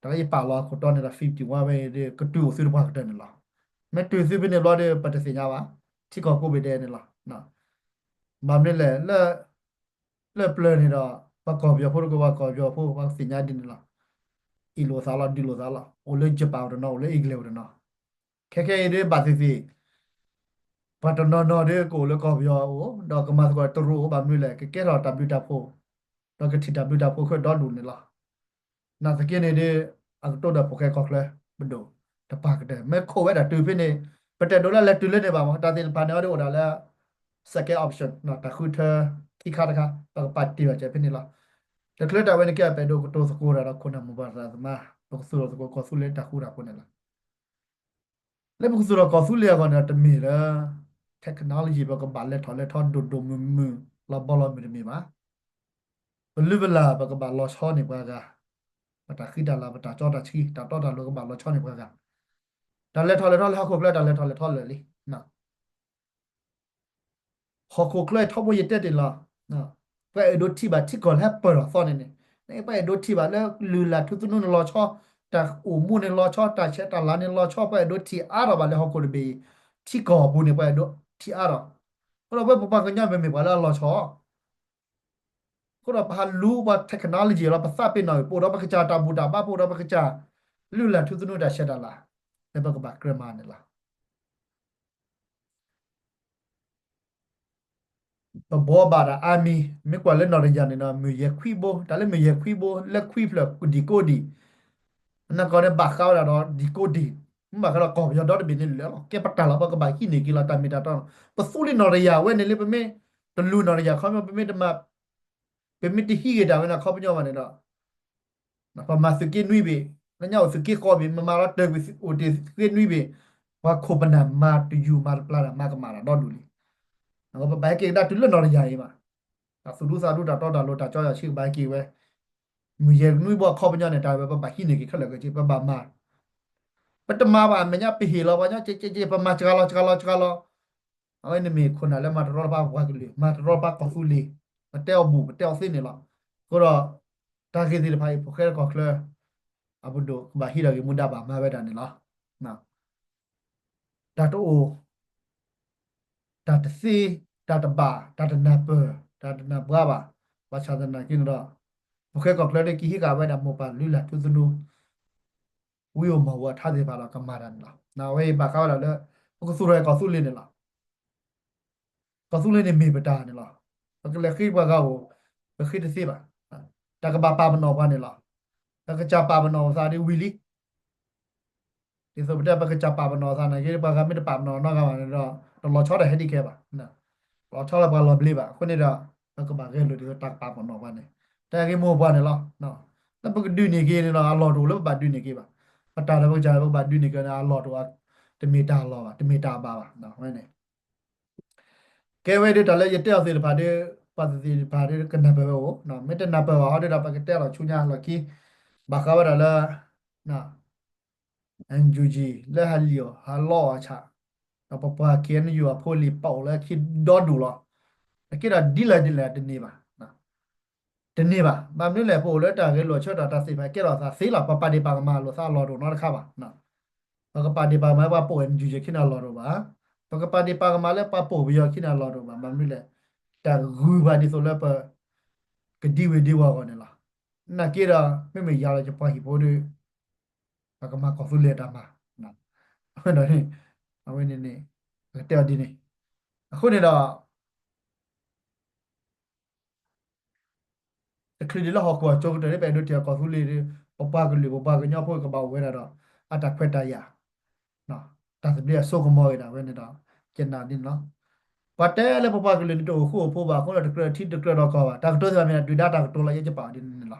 တၢ်လၢယပာ်လီၤအခိၣ်တီန့ၣ်ဒီး fifty-one ဝဲအံၤဒီး ကတုၤအိၣ်သုတပှၢ်ကတၢၢ်န့ၣ်လီၤ. မ့ၢ်တုၤသုဖဲန့ၣ်ဘျီဒီး ပတသ့ၣ်ညါဘၣ်, ထံကီၢ်ကိးဘ့ၣ်ဒဲးန့ၣ်လီၤ. ဘၣ်မနုၤလဲၣ်, လၢပျၢၤန့ၣ်ဒီး ပှၤကီၢ်ပယီၤဖိတက့ၢ်, ပှၤကီၢ်ပယီၤဖိ ပှၤသ့ၣ်ညါဒ်န့ၣ်လီၤ. အ့ၣ်လိာ်သးလီၤ, ဒုးလိာ်သးလီၤ, အိၣ်လၢ Japan အိၣ်တနီၤ, အိၣ်လၢ England အိၣ်တနီၤ. ခဲခဲအံၤဒီးဘၣ်သ့ၣ်သ့ၣ် ပှၤတနီၤနီၤဒီးကအိၣ်လၢကီၢ်ပယီၤအအိၣ်, ဒီးကမၤသကိးတရူးအအိၣ်, ဘၣ်မနုၤလဲၣ်, ကကဲထီၣ်တၢ်ဘျုးတၢ်ဖှိၣ်, ဒီးကထံၣ်တၢ်ဘျုးတၢ်ဖှိၣ်ခဲဒီဒူၣ်န့ၣ်လီၤ. နာ်သက့န့ၣ်ဒီး အကတိၤဒီးဖိၣ်ဃဲကီၢ်ချၢပဒိၣ်တပၢ်ကတၢၢ်, မ့ၢ်ခိးဝဲဒၣ်တုၤဖဲန့ၣ်, ပတဲဒိးလၢလဲၤတုၤလၢန့ၣ်ဘၣ်မး, တၢ်သ့ၣ်တဖၣ်န့ၣ်အီၤဒီးအိၣ်ဒၣ်လၢ second option တၢ်ဃုထၢခံခါတခါ, ပကပာ်တ့ၢ်ဘၣ်စၢၤဖဲန့ၣ်လီၤ. တချုးတၢ်ဝဲန့ၣ်ကဲ ပအဲၣ်ဒိးကတိၤသကိးတၢ်ဒီးခိၣ်နၢ်မိၢ်ပၢ်သရၣ်သမါ, ပကသူၣ်ထီၣ်သကိးကီၢ်သူလ့ၤတၢ်ဃူတၢ်ဖိးန့ၣ်လီၤ. လၢပကသူၣ်ထီၣ်ကီၢ်သူလ့ၤအဂီၢ်န့ၣ်ဒီး တမ့ၢ်လၢ technology ပကဘၣ်လဲၤထီၣ်လဲၤထီဒိၣ်ဒိၣ်မုၢ်မုၢ် လီၤဘီလီၤမုၢ်တမ့ၢ်ဘၣ်. ပလုၢ်ပလၢ်ပကဘၣ်လီၤဆီန့ၢ်ပှၤဂၤ, ပတၢ်ဃံတၢ်လၤ ပတၢ်စီတၢ်ဆှံ တၢ်တီတၢ်လိၤကဘၣ်လီၤဆီန့ၢ်ပှၤဂၤ. တၢ်လဲၤထီၣ်လဲၤထီလၢဟီၣ်ခိၣ်ချၢ တၢ်လဲၤထီၣ်လဲၤထီလၢာ်လံ. ဟီၣ်ခိၣ်ချၢအံၤထီဘိယတဲတ့ၢ်လီၤ. ပအဲၣ်ဒိးထံၣ်ဘၣ်ထံကီၢ်လၢဟဲပၢၢ်ထီၣ်သီန့ၣ်န့ၣ်, ပအဲၣ်ဒိးထံၣ်ဘၣ်လၢလုၢ်လၢ်ထူသနူန့ၣ်လီၤဆီ, တၢ်အိၣ်မူန့ၣ်လီၤဆီ, တၢ်ဆဲးတၢ်လၤန့ၣ်လီၤဆီ, ပအဲၣ်ဒိးထံၣ်အါထီၣ်ဘၣ်လၢဟီၣ်ခိၣ်တဘ့ၣ်အံၤ, ထံကီၢ်အပူၤန့ၣ် ပအဲၣ်ဒိးထံၣ်အါထီၣ်. အဃိဒီးပဝဲပပှၤကညီမ့မ့ၢ်ပှၤလၢအလီၤဆီ အဃိဒီးပဟးလူၤပှၤ technology လီၤ, ပသးပ့ၤနီၣ်အံၤ ပအိၣ်ဒီးပကစၢ်တၢ်ဘူၣ်တၢ်ဘါ, ပအိၣ်ဒီးပကစၢ်လုၢ်လၢ်ထူသနူတၢ်ဆဲးတၢ်လၤ, လၢပကဘၣ်ကြၢးမၤန့ၣ်လီၤ. ပဘှီဘၣ်တၢ်အါမံၤ, မ့ၢ်ကွၢ်လၢနီၢ်တယၢ်န့ၣ်ဒီး မုၢ်ယဲၢ်ခွံဘိ, တၢ်လၢမုၢ်ယဲၢ်ခွံဘိ လၢခွံဖျၢၣ်ဒံၣ်ကိးဒံၣ်, နကီၢ်န့ၣ်ဘၣ်ဃးဝဲဒၣ်ဒီးဒံၣ်ကိးဒံၣ်, မ့ၢ်ဘၣ်ဃးဒီးကီၢ်ပယီၤဒီတဘ့ၣ်န့ၣ်လၢာ်လီၤ, ကဲပတၢ်လီၤ, ပကဘၣ်ဟံးန့ၢ်က့ၤလီၤ တၢ်မ့ၢ်တၢ်တီလီၤ. ပသူလံနီၢ်တယၢ်ဝဲန့ၣ်လၢပမ့ၢ်တလူၤနီၢ်တယၢ်ခီ ပမ့ၢ်တမၤ ပမ့ၢ်တဟံးဂ့ၤတၢ်ဝဲန့ၣ် အခီပညီဘၣ်န့ၣ်ဒီး ပမၤသုးက့နွံဘ့ၣ်, လၢညါအိၣ်သုးက့ဃိးဘ့ၣ်, မမၤလီၤတၢ်ကွံာ်အိၣ်တ့ၢ်သုးက့နွံဘ့ၣ်, ပှၤခိၣ်ပနၢ်မၤတယူၤမၤတပျၢ်တၢ် မၤကမၣ်တၢ်ဒီဒူၣ်လံ. ပဘၣ်ဟဲက့ၤကဒါတုၤလၢနီၢ်တယၢ်အံၤဘၣ်, တၢ်သူၣ်ဒူသးဒူ တၢ်တီတၢ်လိၤ တၢ်စီတၢ်ဆှံကဘၣ်ဟဲက့ၤဝဲ, မုၢ်ယဲၢ်နွံဘိအခီပညီန့ၣ် တၢ်ဝဲပဘၣ်ဟံးန့ၢ်က့ၤခဲလၢာ်ခဲဆ့ ပဘၣ်မၤ ပတမၤဘၣ်အမဲာ်ညါ ပဟ့ၣ်လီၤပှၤညီ ကဲကဲကဲ ပမၤစှၤလီၤစှၤလီၤစှၤလီၤ. အဝဲန့ၣ်မ့ၢ်ခိၣ်နၢ်လၢမၤတရီတပါပှၤကလုာ် မၤတရီတပါကီၢ်သူလ့ၤ, ပတဲအီၤဘူၣ် ပတဲအီၤသ့န့ၣ်လီၤ. အဃိဒီး တၢ်ဂ့ၢ်သ့ၣ်တဖၣ်အံၤ ဖိၣ်ဃဲကီၢ်ချၢ အပဒိၣ်ကဘၣ်ဟံးထီၣ်ဂ့ၢ်မူဒါဘၣ်မၤဝဲဒၣ်န့ၣ်လီၤ. တၢ်တအိၣ် တၢ်တသ့ တၢ်တဘၣ် တၢ်တနၢ်ပၢၢ် တၢ်တနၢ်ပှၤဘၣ်. ဘၣ်ဆၣ်သနာ်က့န့ၣ်ဒီး ဖိၣ်ဃဲကီၢ်ချၢဒ်ကဟံးဃာ်ဝဲဒၣ်မိၢ်ပၢ်လုၢ်လၢ်ထူသနူ ဝံဧိၤမီၢ်ဧိၤအထါသ့ၣ်တဖၣ်ဒီးကမၤတၢ်န့ၣ်လီၤ. အဝဲအံၤဘၣ်ဃးဝဲဒၣ်လၢ ပကသူၣ်ထီၣ်ကီၢ်သူလ့ၤန့ၣ်လီၤ. ကီၢ်သူလ့ၤန့ၣ်မ့ၢ်ပတၢ်န့ၣ်လီၤ. ပကလဲၤဃ့ပှၤဂၤဧိၤ ပဃ့တသ့ဘၣ်. တၢ်ကဘၣ်ပာ်ပနီၣ်ပှၤန့ၣ်လီၤ. ပကစၢ်ပာ်ပနီၣ်ပသးဒ်ဝံၤလံ ဒ်သိးပတဲပကစၢ်ပာ်ပနီၣ်သးနာ်က့ ပှၤဂၤမ့ၢ်တပာ်ပနီၣ်နီတဂၤဘၣ်န့ၣ်ဒီး တလီၤဆီတၢ်ဟဲဒ်ခဲဘၣ်. လီၤဆီလၢပှၤလီၤဘျ့ဘၣ်. အဃိန့ၣ်ဒီး ပကဘၣ်ဂဲၤလိာ်ဒ်သိးတၢ်ကပာ်ပနီၣ်ပှၤန့ၣ် တၢ်ဂ့ၢ်မိၢ်ပှၢ်န့ၣ်လီၤ. လၢပကဒုးန့ၢ်က့ၤန့ၣ်ဒီး အလီၢ်တအိၣ်လၢပဘၣ်ဒုးန့ၢ်က့ၤဘၣ်. ပတၢ်လၢပကစၢ်လၢပကဘၣ်ဒုးန့ၢ်က့ၤန့ၣ် အလီၢ်တအိၣ် တမ့ၢ်တၢ်အလီၢ်ဘၣ် တမ့ၢ်တၢ်အဘၣ်ဘၣ်ဝဲန့ၣ် ကဲဝဲဒၣ်တၢ်လၢယတဲအီၤသ့ၣ်တဖၣ်ဒီး ပှၤသ့ၣ်တဖၣ်ဒီးကနၢ်ပၢၢ်ဝဲအိၣ်, မ့ၢ်တနၢ်ပၢၢ်ဘၣ်အီၤဒီး ပကတဲလီၤဆူညါလီၢ်ခံ ဘၣ်ဃးဝဲဒၣ်လၢ NUG လၢဟးလံၣ်အီၤ ဟးလီအီၤအဆၣ်, ဒီးပပှၤ KNU အဖိလံၤပာ်အိၣ်လၢခံဒီဒူၣ်လီၤ. အကဲဒီးဒ်လဲၣ်ဒ်လဲၣ်တန့ၢ်ဘၣ် တန့ၢ်ဘၣ်. ဘၣ်မနုၤလဲၣ် ပအိၣ်လၢတၢ်ဂဲၤလိာ်ဆၢထၢၣ်တၢ်သ့ၣ်တဖၣ် ကဲထီၣ်သးသ့လီၤ. ပပာ်ဒ့ၣ်ပာ်ကမၣ်လိာ်သးအလီၢ်တအိၣ်နီတခါဘၣ်. ပကပာ်ဒ့ၣ်ပာ်ကမၣ်လၢပှၤပိာ် NUG ခံန့ၣ်အလီၢ်တအိၣ်ဘၣ်. ပကပာ်ဒ့ၣ်ပာ်ကမၣ်လၢပှၤပိာ်ပယီၤခံန့ၣ်အလီၢ်တအိၣ်ဘၣ်. ဘၣ်မနုၤလဲၣ် တၢ်ဂုၤဘၣ်ဒ်သိးလၢပ ကဒံဝ့ၤဒံဝီၤအဂီၢ်န့ၣ်လီၤ. နာ်က့ဒီး မ့မ့ၢ်ယၤလီၤယပှၤဟံၣ်ဖိဒီး ပကမၤကီၢ်သူလ့ၤအတၢ်မၤ အဝဲန့ၣ် အဝဲန့ၣ်န့ၣ် ပကတဲအီၤဒ်န့ၣ်. အဃိန့ၣ်ဒီး တချုးဒံးလၢဟီၣ်ခိၣ်အစိၤကတၢၢ်န့ၣ် ပအဲၣ်ဒိးထံၣ်အကီၢ်သူလ့ၤဒီး ပပှၤကလုာ် ပပှၤကညီဖိကဘၣ်အိၣ်ဝဲဒၣ်ဒီး အတၢ်ခွဲးတၢ်ယာ် တၢ်သဘျ့အစိကမီၤဂ့ၤဒၣ်ဝဲန့ၣ်ဒီး ကနၣ်ဒ်န့ၣ်လီၤ. ပှၤတဲလၢပပှၤကလုာ်န့ၣ် တအိၣ်ဃူအိၣ်ဖိးဘၣ်အဃိဒီး တကြၢးထံတကြၢးဒီးကီၢ်ဘၣ်. တၢ်ကတိၤသ့ၣ်တဖၣ်မ့ၢ်ဒၣ် ဒုၣ်ဒါတၢ်ကတိၤလီၤ ယဲယပာ်အီၤဒ်န့ၣ်န့ၣ်လီၤ.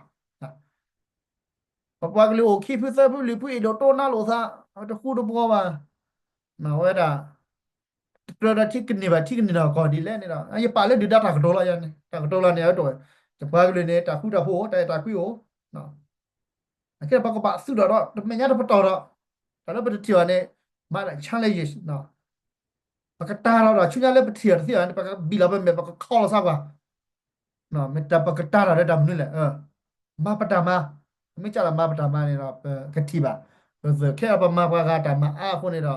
ပပှၤကလုာ်အိၣ်ခံဖုသၢဖုလွံၢ်ဖု အဲၣ်ဒိးတိၢ်နါလိာ်သး တဃူတဖိးဘၣ်. ဝဲဒၣ် တကြၢးဒီးထံကန့ၢ်ဘၣ် ထံကန့ၢ်ဒီးကီၢ်ဒ်လဲၣ်န့ၣ်ဒီး ယပာ်လၢဒုၣ်ဒါတၢ်ကတိၤလီၤယၤန့ၣ် တၢ်ကတိၤလီၤန့ၣ် အဝဲတဝဲ ယပှၤကလုာ်န့ၣ် တၢ်ဃူတၢ်ဖိးအိၣ် တၢ်အဲၣ်တၢ်ကွံအိၣ် အကဲပကဘၣ်သုးဒီးဒီး တမဲာ်ညါတပတီၢ်ဒီး တၢ်လၢပတထံၣ်ဘၣ်န့ၣ် မၤဒၣ် challenges ပကတၢ်လီၤဒီး ဆူညါလၢပထံၣ်အီၤတသ့ဘၣ်န့ၣ် ပကဘံၣ်လီၤပမဲာ် ပကခီလီၤသးကွၢ် မ့ၢ်တၢ်ပကတၢၢ်တၢ်လၢတၢ်မနုၤလဲၣ်, မၤပတၢ်မၤ, မ့ၢ်ကလၢမၤပတၢ်မၤန့ၣ်ဒီး ပကထံၣ်ဘၣ်, ပသ့ၣ်ခဲအံၤပမၤပှၤဂၤတၢ်မၤအါအဃိန့ၣ်ဒီး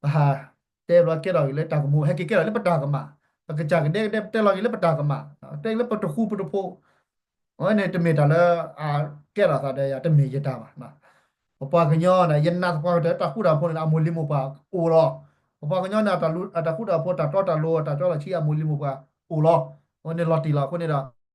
ပဟးတဲဘျီကဲထီၣ်က့ၤလၢတၢ်ကမူ ဟဲက့ၤကဲထီၣ်လၢပတၢ်ကမၣ်, ပကစၢ်ကဒဲကဒဲတဲလီၤက့ၤလၢပတၢ်ကမၣ်, တဲလၢပတဃူပတဖိး, အဝဲန့ၣ်တမ့ၢ်တၢ်လၢ အကဲထီၣ်သးဒီးယၤ တမ့ၢ်ယတၢ်ဘၣ်. ပပှၤကညီန့ၣ် ယနာ်သပှၢ်ကတၢၢ် တၢ်ဃူတၢ်ဖိးန့ၣ် အမိၢ်လံၤမိၢ်ပှၢ်အိၣ်လီၤ. ပပှၤကညီန့ၣ် အတၢ်ဃူတၢ်ဖိး တၢ်တီတၢ်လိၤ တၢ်ကၠီလီၤဆံး အမိၢ်လံၤမိၢ်ပှၢ်အိၣ်လီၤ. အဝဲန့ၣ်လီၤတံၢ်လီၤအဃိန့ၣ်ဒီး